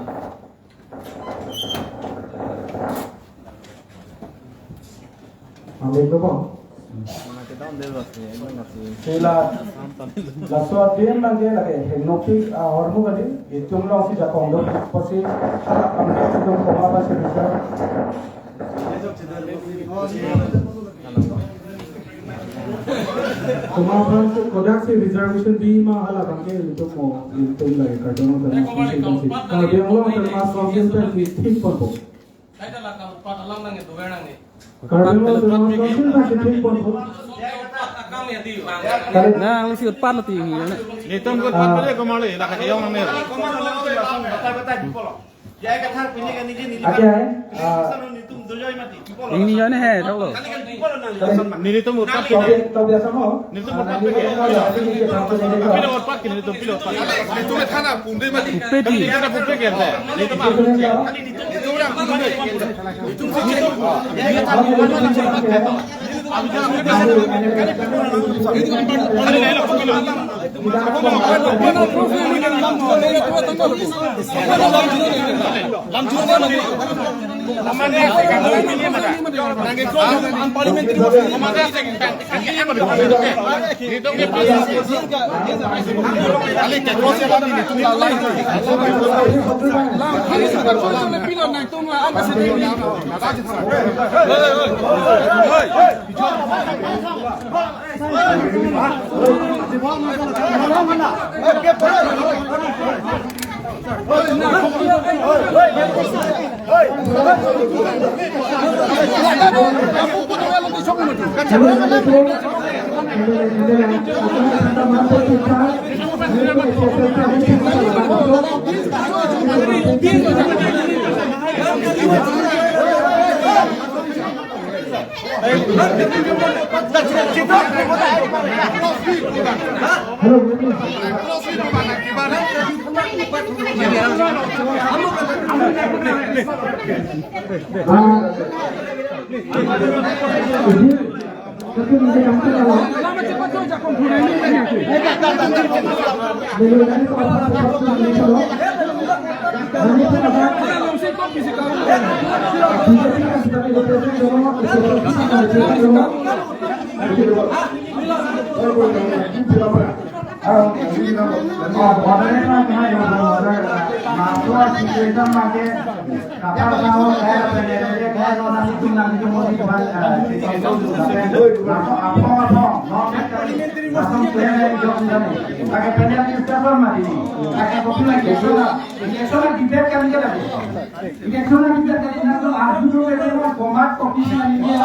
Ambil ko po. Sila, laso adim abangke lake hingno pik ahormu kali, itum alongsi jakong do apotsi, hala abangke itum komat aphansi bisa. Komat aphansi kodaksi reservation di ma hala abangke itum mo, itum lake Karbi Anglong Autonomous Council pensi. Karbi Anglong Autonomous Council pensi thik ponpo. Kaita la ka utpat alam nang itu, nang ni. Karbi Anglong Autonomous Council pensi thik ponpo. Utpat akam ya di. Kali. Nang lisi utpat lo ti ini, na. Nelitum ke utpat pele ko male, la kacheyong nang ni. Batai, batai, di polo. Ya, kathar punya kan ini, ini. Ake hai, ah, nelitum dojoy mati. Ini jane hai, thok lo. Nelitum utpat. Tobi, tobi asamo. Nelitum utpat. Pilo utpat ke nelitum, pilo utpat. Nelitum thana punde mati. Pedi. Nelitum punde ke. Nelitum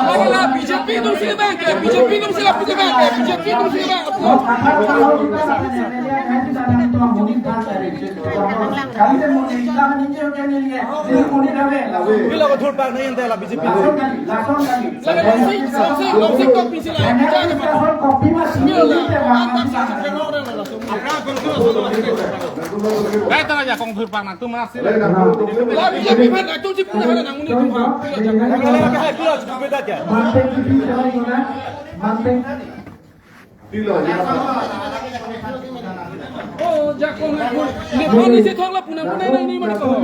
Ala, BJP dum sila bang ke, BJP dum sila, BJP bang ke, BJP dum sila bang. Pilo ko thurpak nangji ante la BJP. Laga sing, sing, sing, sing, sing, sing, sing, sing. Kaita aja kong thurpak nangtum masih. La BJP aphan atum si punya ada nang muni thurpak. Oh, jakong. Nephan isi thok la puna puna nang ni mani ko.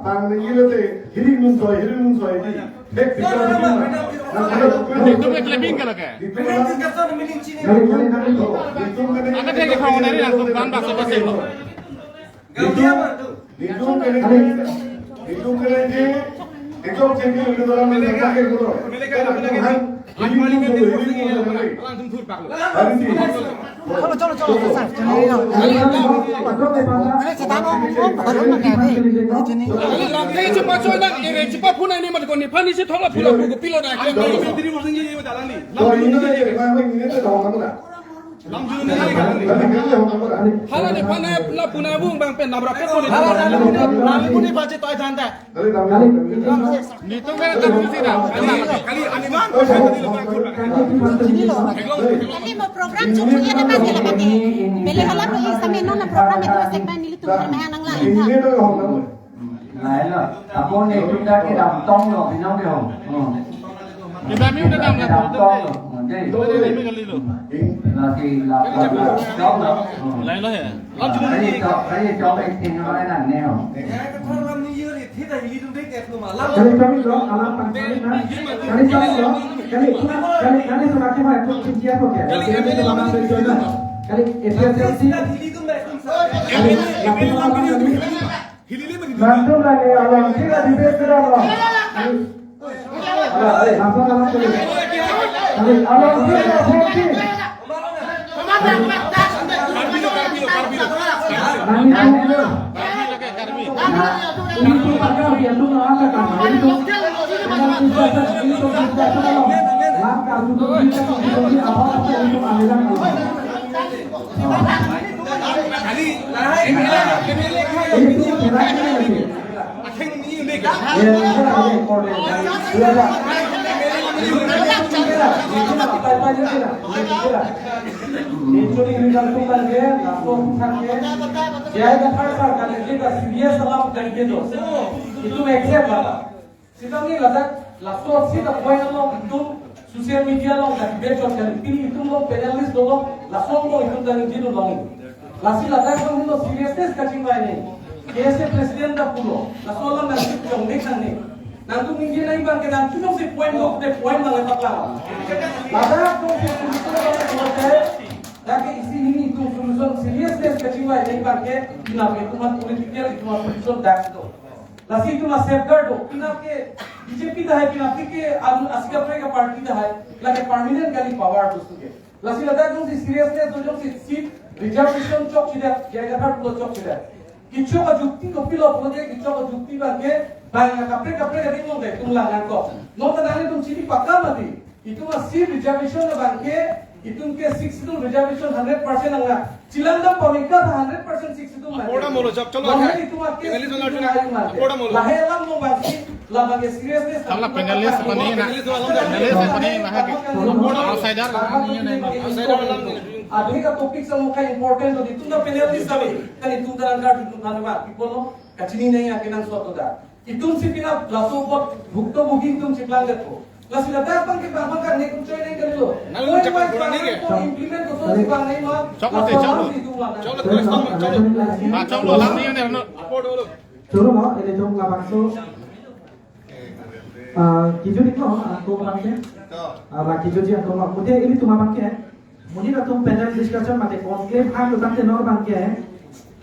Tang ni gilo te, hiri mun soi, hiri mun soi di. Netum ke kelebing kalau ke. Angkat dia ke kawan dari langsung ban bakso bakso. Langsung thurpak lo. Chalo, chalo, chalo, sir. Chalo, chalo. Are, setang, oh, oh, baru na kaya, eh. Lamthe chepa choi nang, ere chepa phunai ni mat ko nephan isi thok la phula bu ko pilo na. Hala nephan la phunai bu bang pen nabrak ke ko ni. Hala nephan ni baje toi thanta. Netum ke tak sih dah. Kali ani bang. Kali mo program chukli ada bang kala bang. Pele hala mo isame non program itu segmen nelitum mahang nang lang. Lain lo. Apo netum dak kedam tong lo, binong ke ho. Hmm. Kedam ini udah dam lah. Kedam tong lo. Hmm, jadi. Kedam ini kali lo. Lagi lapor tong lo. Hmm. Lain lo ya. Kali to, kali to, eh, tinggal lain nang neo. Kali kami lo, alam tang kali na. Kali kami lo, kali, kali, kali semakin banyak pun tinggi apa ke? Kali kami lo, kali itu, kali. Kali, Nantum lagi along kita di base kita along. Along kita along kita. Nanti kita. Nah, ini tuh pakai biar tuh nggak ada kan. Ini tuh, ini tuh, ini tuh, ini tuh, langkah untuk kita, untuk apa-apa untuk aliran. Itu accept lah. Sitame ladak, laso sita point along itum social media along dak bechor kali, pini itum along panelist dolo, laso along itum ta ningjedun long. Lasi ladak along itum seriousness kachingvai nangji. K S A president ta pulo, laso along nangchip chongdek nangne. Nangtum ningje nangji abang ke nangtum si point lo, de point lo paklang. Ladak along si itum along pulote, dak ke isi hini itum solution seriousness kachingvai nangji abang ke, itum aphan political, itum aphan solution dak do. Lasi itum a safeguard do. Pinap ke B J P dah hai, pinap ke anu asika prega party dah hai. Lake permanent kali power tu suke. Lasi ladak jongsi seriousness do, jongsi seat reservation chokchedet, J I Kathar pulo chokchedet. Kechok ajukti kopilo pulote, kechok ajukti abang ke, bang kaprek kaprek ading long dai, tung lang nangkok. Non ta nanglitum chini pakka mati. Itum a seat reservation abang ke, Itum ke Sixth Schedule reservation hundred percent angla. Chilang dam pamika ta hundred percent Sixth Schedule mati. Aporta molo, chok, cholo, Lahe hai. Itum ake Finally, Sixth Schedule cholo, hai mati. Aporta molo. Lahe alam mo bangsi, labang ke seriousness. Tangla panelist pani na. Panelist alam na. Panelist pani na, hai. Outsider. Outsider alam na. Adhe ka topic sa mo ka important to itum na panelist kami. Kali itum ta langkar itum na ba. People no. Kachini nai ake nang suatu da. Itum si pina laso apot bhuktobugi itum si plang detpo. Lasi ladak bang ke bang bang kan ne kum choi nai kalilo. Nang Koi chakap mai bola ni ke? Ko implement ko so si bang nai ma. Chok lo te, chok lo. Laso itum lang. Chok lo, chok lo. Ah, chok lo, lang ni ne, no. Apo dolo. Choro mo, ilitum labangso. Ah, kiju dik lo, ah, ko bang ke. Ah, la kiju ji ko ma. Mute ilitum abang ke. Monit atum panel discussion mate conclave hang lo tangte non bang ke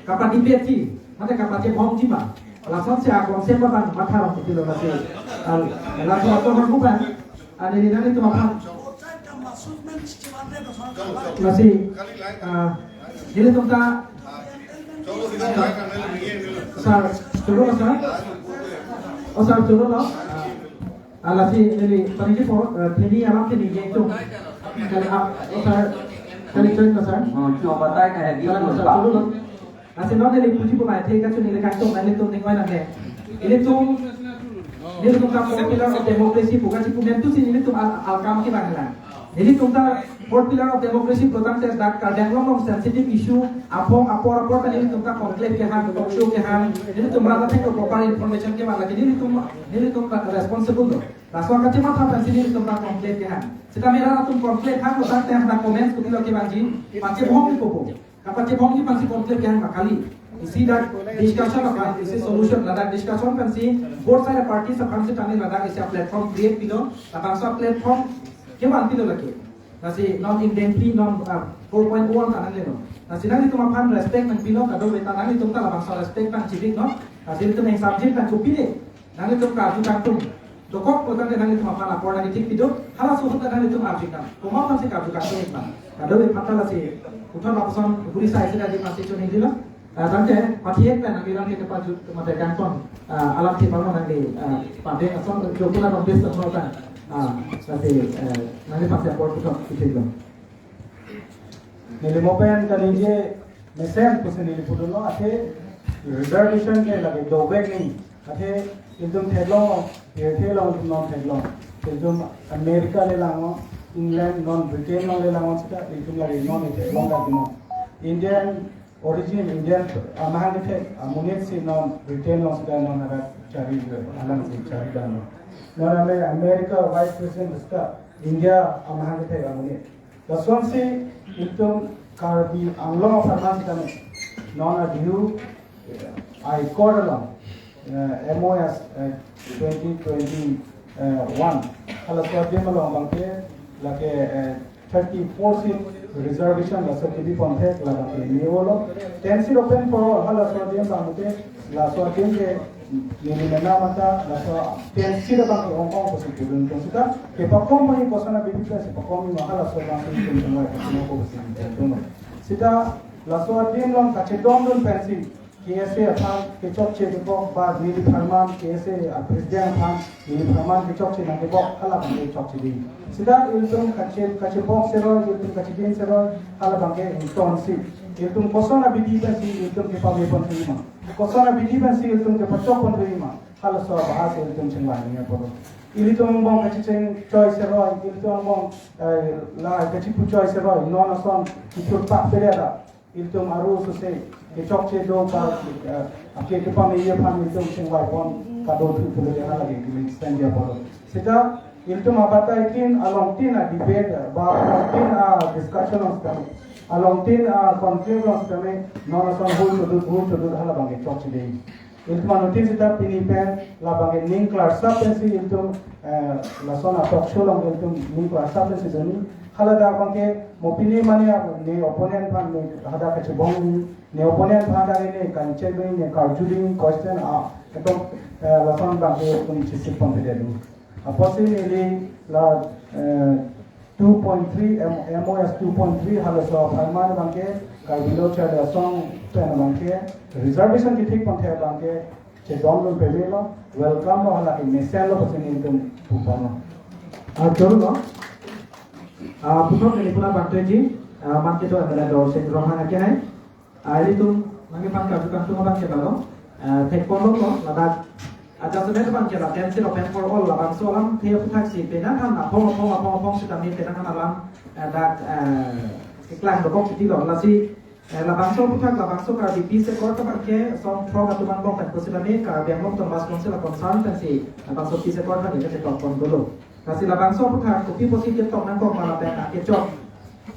kapadi peti mate kapachebongji ma. Lason si a concept abang matha rong putilo lasi. Al, lason atum hang bukan. Ani ni nani tum aphan. Lasi, ah, nelitum ta, sir, choro sir. Oh, sir, choro lo. Ah, lasi neli paniki po, eh, pini alam pini geng tum. Kali, ah, oh, sir. Kali, sir, sir. Oh, cuma batai kayak gitu, Kali, sir, Pak. Choro lo. Lasi non neli puji pu mai the kachini le kangtung nelitum ningoi nang le. Ilitum, nelitum ta four pillar of democracy pu kachi pu mentu si nelitum al, al kam ki bang lang. Nelitum ta four pillar of democracy pu tangte dak Karbi Anglong along sensitive issue apong apor apor ta nelitum ta conclave kehang, talk show kehang, nelitum rata thek proper information kevang lagi nelitum, nelitum ta responsible lo. Laso kachi matha pensi nelitum ta conclave kehang. Seta mera atum conclave hang lo tangte hana comments kutilo kevangji, pachebong ko po. Kapachebongji pensi conclave kehang ma kali. Isi dak discussion aphan, isi solution ladak discussion pensi both side parties aphan si tangni ladak isi platform create pilo, labangso platform kevang pilo lagi. Lasi non indirectly non, ah, four point one ta nanglelo. Lasi nanglitum aphan respect nangpilo kadokave ta nanglitum ta labangso respect nangchibik non. Lasi nelitum nang subject nang kopine. Nanglitum karju kangtung. Dokok pulote nanglitum aphan apor nangkethik pido. Halaso ahut nanglitum arju nang. Komat pensi karju kangtung ma. Kadokave aphan ta lasi. Puthot lapuson guri sai sida di masih chun hindi lo. Ah, tangte, pati ek pen nangli lam ke paju mate kangton. Ah, alam ti pamo nangli, ah, pade ason jo pula nong bes ason ta. Ah, lasi, eh, nangli pasi apor puthot kethik lo. Neli mo pen kaningje mesen pusi neli pudunlo athe reservation ke lagi dovek ni. Athe itum theklong, pirthe along itum non theklong. Itum America le lang, England non, Britain non le lang sita itum lagi non theklong lagi non. Indian origin, Indian amahang kethek amonit si non Britain along sita non ada chari alang si chari dan. Non ame America Vice President sita India amahang kethek amonit. Lasonsi itum Karbi Anglong apharman sitame non adiu, eh, High Court along, eh, M O S, eh, twenty twenty-one. Halaso adim along abangke lake, eh, thirty-four seat reservation laso kebi ponthek labangke ni olo. Ten seat open for all halaso adim abangke laso adim ke neli mena mata laso ten seat abangke ongkong pusi pudun tum sita kepakom mani koson abidi pensi pakom ma halaso abangke itum tum wai pakom ko pusi pudun tum. Sita laso adim along kachedondun pensi K S A aphan kechokche kebok ba neli pharman K S A a president aphan neli pharman kechokche nangkebok hala abangke chokche di. Sita itum kache, kachebok seroi, itum kachedin seroi, hala abangke ingtonsi. Itum koson abidi pensi itum kepame pon thima. Koson abidi pensi itum kepachok pon thima. Halaso abahas itum chingvai ning aporo. Ilitum angbong kachicheng choi seroi, ilitum angbong, eh, la kachipu choi seroi, non ason kithur pak pere da. Itum aru suse kechokche do ba, eh, ake kepame aphan itum chingvai pon kadothu pulo de hala lagi stand dia aporo. Sita itum abatai tin along tin a debate ba along tin a discussion along sitame, along tin a conclusion along sitame, non ason hul chodut hul chodut hala abangke chokche di. Itum anuttin sita pini pen labangke ning klarsap pensi itum, eh, lason a talk show along itum ning klarsap pensi duni. Hala dak abangke mo pini mane ne opponent aphan ne hadak kachebong ni, ne opponent aphan hadak ne kanchek ni, ne karju ni, question a, itum, eh, lason abangke itum chisip pon pede du. Apotsi neli la, eh, two point three, M-, M O S two point three halaso apharman abangke Karbi Lo Charli Asong pen abangke reservation kethik ponthek abangke chedondun pemelo, welcome lo, hala ke mesen lo pusi nelitum puponlo. Arjun lo. Ah, puthot neli puna bangthuji, ah, man kedo M L A Dorsing Ronghang akehai. Ah, ilitum nangkephan karju kangtung abang ke balo. Ah, thekponlonglo ladak adjustment abang ke lapen si open for all labangso alamthe aphuthak si penang an aphong aphong aphong aphong sitame penang an alam, ah, dak, ah, keklang dokok sitilo. Lasi, eh, labangso aphuthak labangso Karbi Peace Accord abang ke song throk atum angbong pen pusitame Karbi Anglong Autonomous Council a-concern pensi labangso Peace Accord abang ke chetokpon dolo. Lasi labangso aphuthak kopi pusi chetong nangkok ma lapen akechok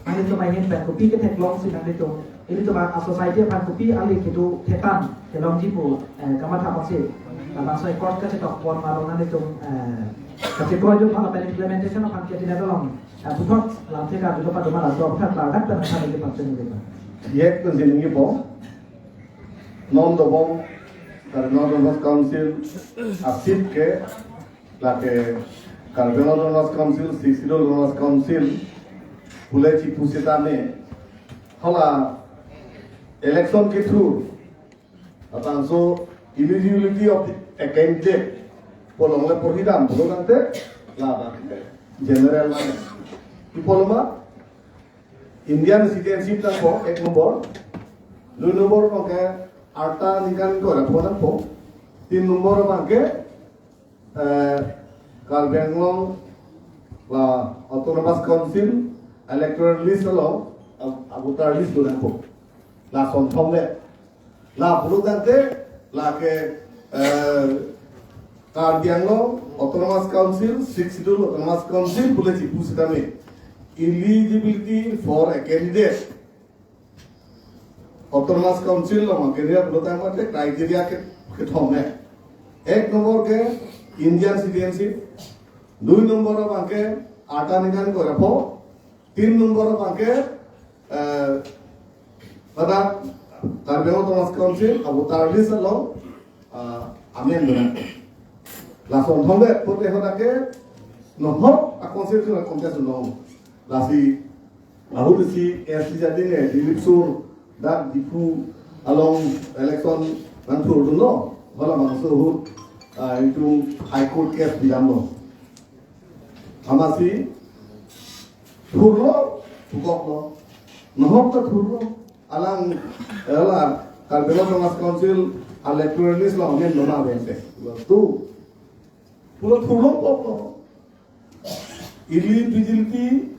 nanglitum ahin pen kopi ketheklong si nanglitum, ilitum a-society aphan kopi ali kedo thetan kelongji pu, eh, kamatha ponsi labangso accord kachetokpon ma along nanglitum, eh, kachekoi jun ma lapen implementation aphan ke dina dolong, eh, puthot lamthe karjulo padoma laso aphuthak ladak pen aphan ili pangcheng ili pa. Yek pensi ningjepo. Non dobom Karbi Anglong Autonomous Council a-seat ke lake Karbi Anglong Autonomous Council, Sixth Schedule Autonomous Council pule chipu sitame, hala election kethur labangso eligibility of the candidate pu along le porhidam pulo tangte labang general lang. Pu pulo ma Indian citizenship nangpo ek nombor, dui nombor abang ke arta ningkan ingkoi ra pho nangpo, tin nombor abang ke, eh, Karbi Anglong la Autonomous Council electoral list along, ab-, a-voter list do nangpo. Lason thomle. La pulo tangte lake, eh, Karbi Anglong Autonomous Council, Sixth Schedule Autonomous Council pule chipu sitame eligibility for a candidate Autonomous Council along ke dia pulo tangte criteria ke, kethom he. Ek nombor ke Indian citizenship, dui nombor abang ke arta ningkan ingkoi ra pho, tin nombor abang ke, eh, pada Karbi Anglong Autonomous Council a-voter list along, eh, amen do nang. Lason thomle pute hadak ke nohok a-constitutional contest long. Lasi ahut si S T jadi ne Dilip Sur dak Diphu along election nangthurdunlo. Hala bangso ahut, ah, itum High Court case bidamlo. Amatsi thurlo, pukoklo. Nohok ta thurlo. Alang, hala Karbi Anglong Autonomous Council electoral list along amen doma abang te. Tu pulo thurlo, poklo. Eligibility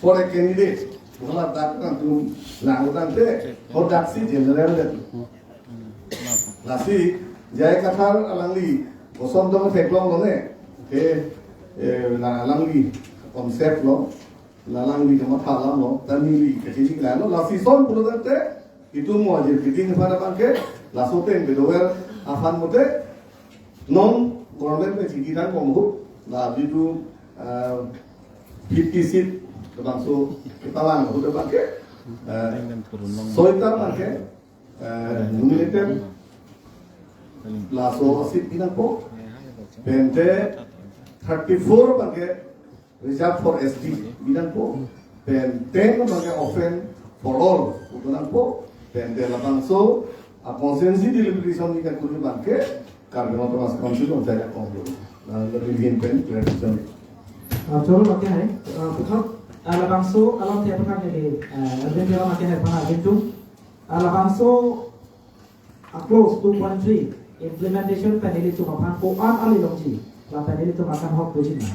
for a candidate. Hala dak nangtum lang tangte, hadak si general det. Lasi J I Kathar alangli koson tong theklonglo ne. Ke, eh, la alangli concept lo, la alangli kamatha alam lo, ta neli kachini klanglo. Lasi son pulo tangte, itum mo ajir kiting aphan abang ke, laso pen bedover aphan mate, non government pen chini nangkok ahut, la bidu, eh, fifty seat labangso kepalang ahut abang ke, eh, soita abang ke, eh, nominated laso seat bi nangpo, pen te thirty-four abang ke reserve for S T bi nangpo, pen ten abang ke open for all pu nangpo, pen te labangso a-constituency delimitation ni kakuri abang ke Karbi Anglong Autonomous Council along jaya kong dulu. Na, lebih hin pen clarification. Ah, choro lake hai, ah, puthot, ah, labangso alamthe aphan neli, ah, Alvin Teron lake hai aphan agintung. Ah, labangso a-clause two point three implementation pen ilitum aphan ko-an ali longji, lapen ilitum akanghok puji ma.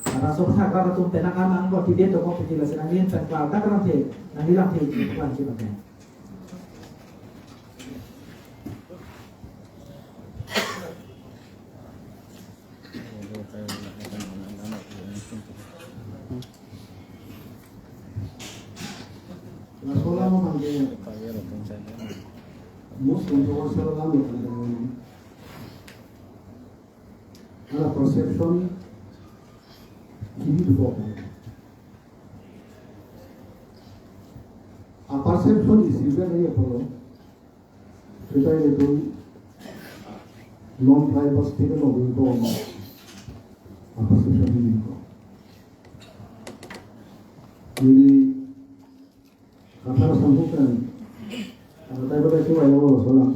Labangso aphuthak rat atum penang an nangbo debate dokok puji, lasi nangli pen klardak alamthe, nangli alamthe, nangli alamthe. Laso alam abang ke most controversial alam lo kan. Hala perception ini dua. A-perception isi kan ini apa lo? Kita itu non-tribal state lo, itu apa sih ini? Jadi, kata sambutan, kata saya pada itu ayo salam.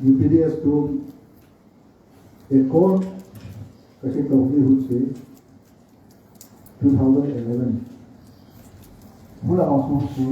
U P D S tu accord kasi tokli ahut si two thousand eleven. Hala bangso si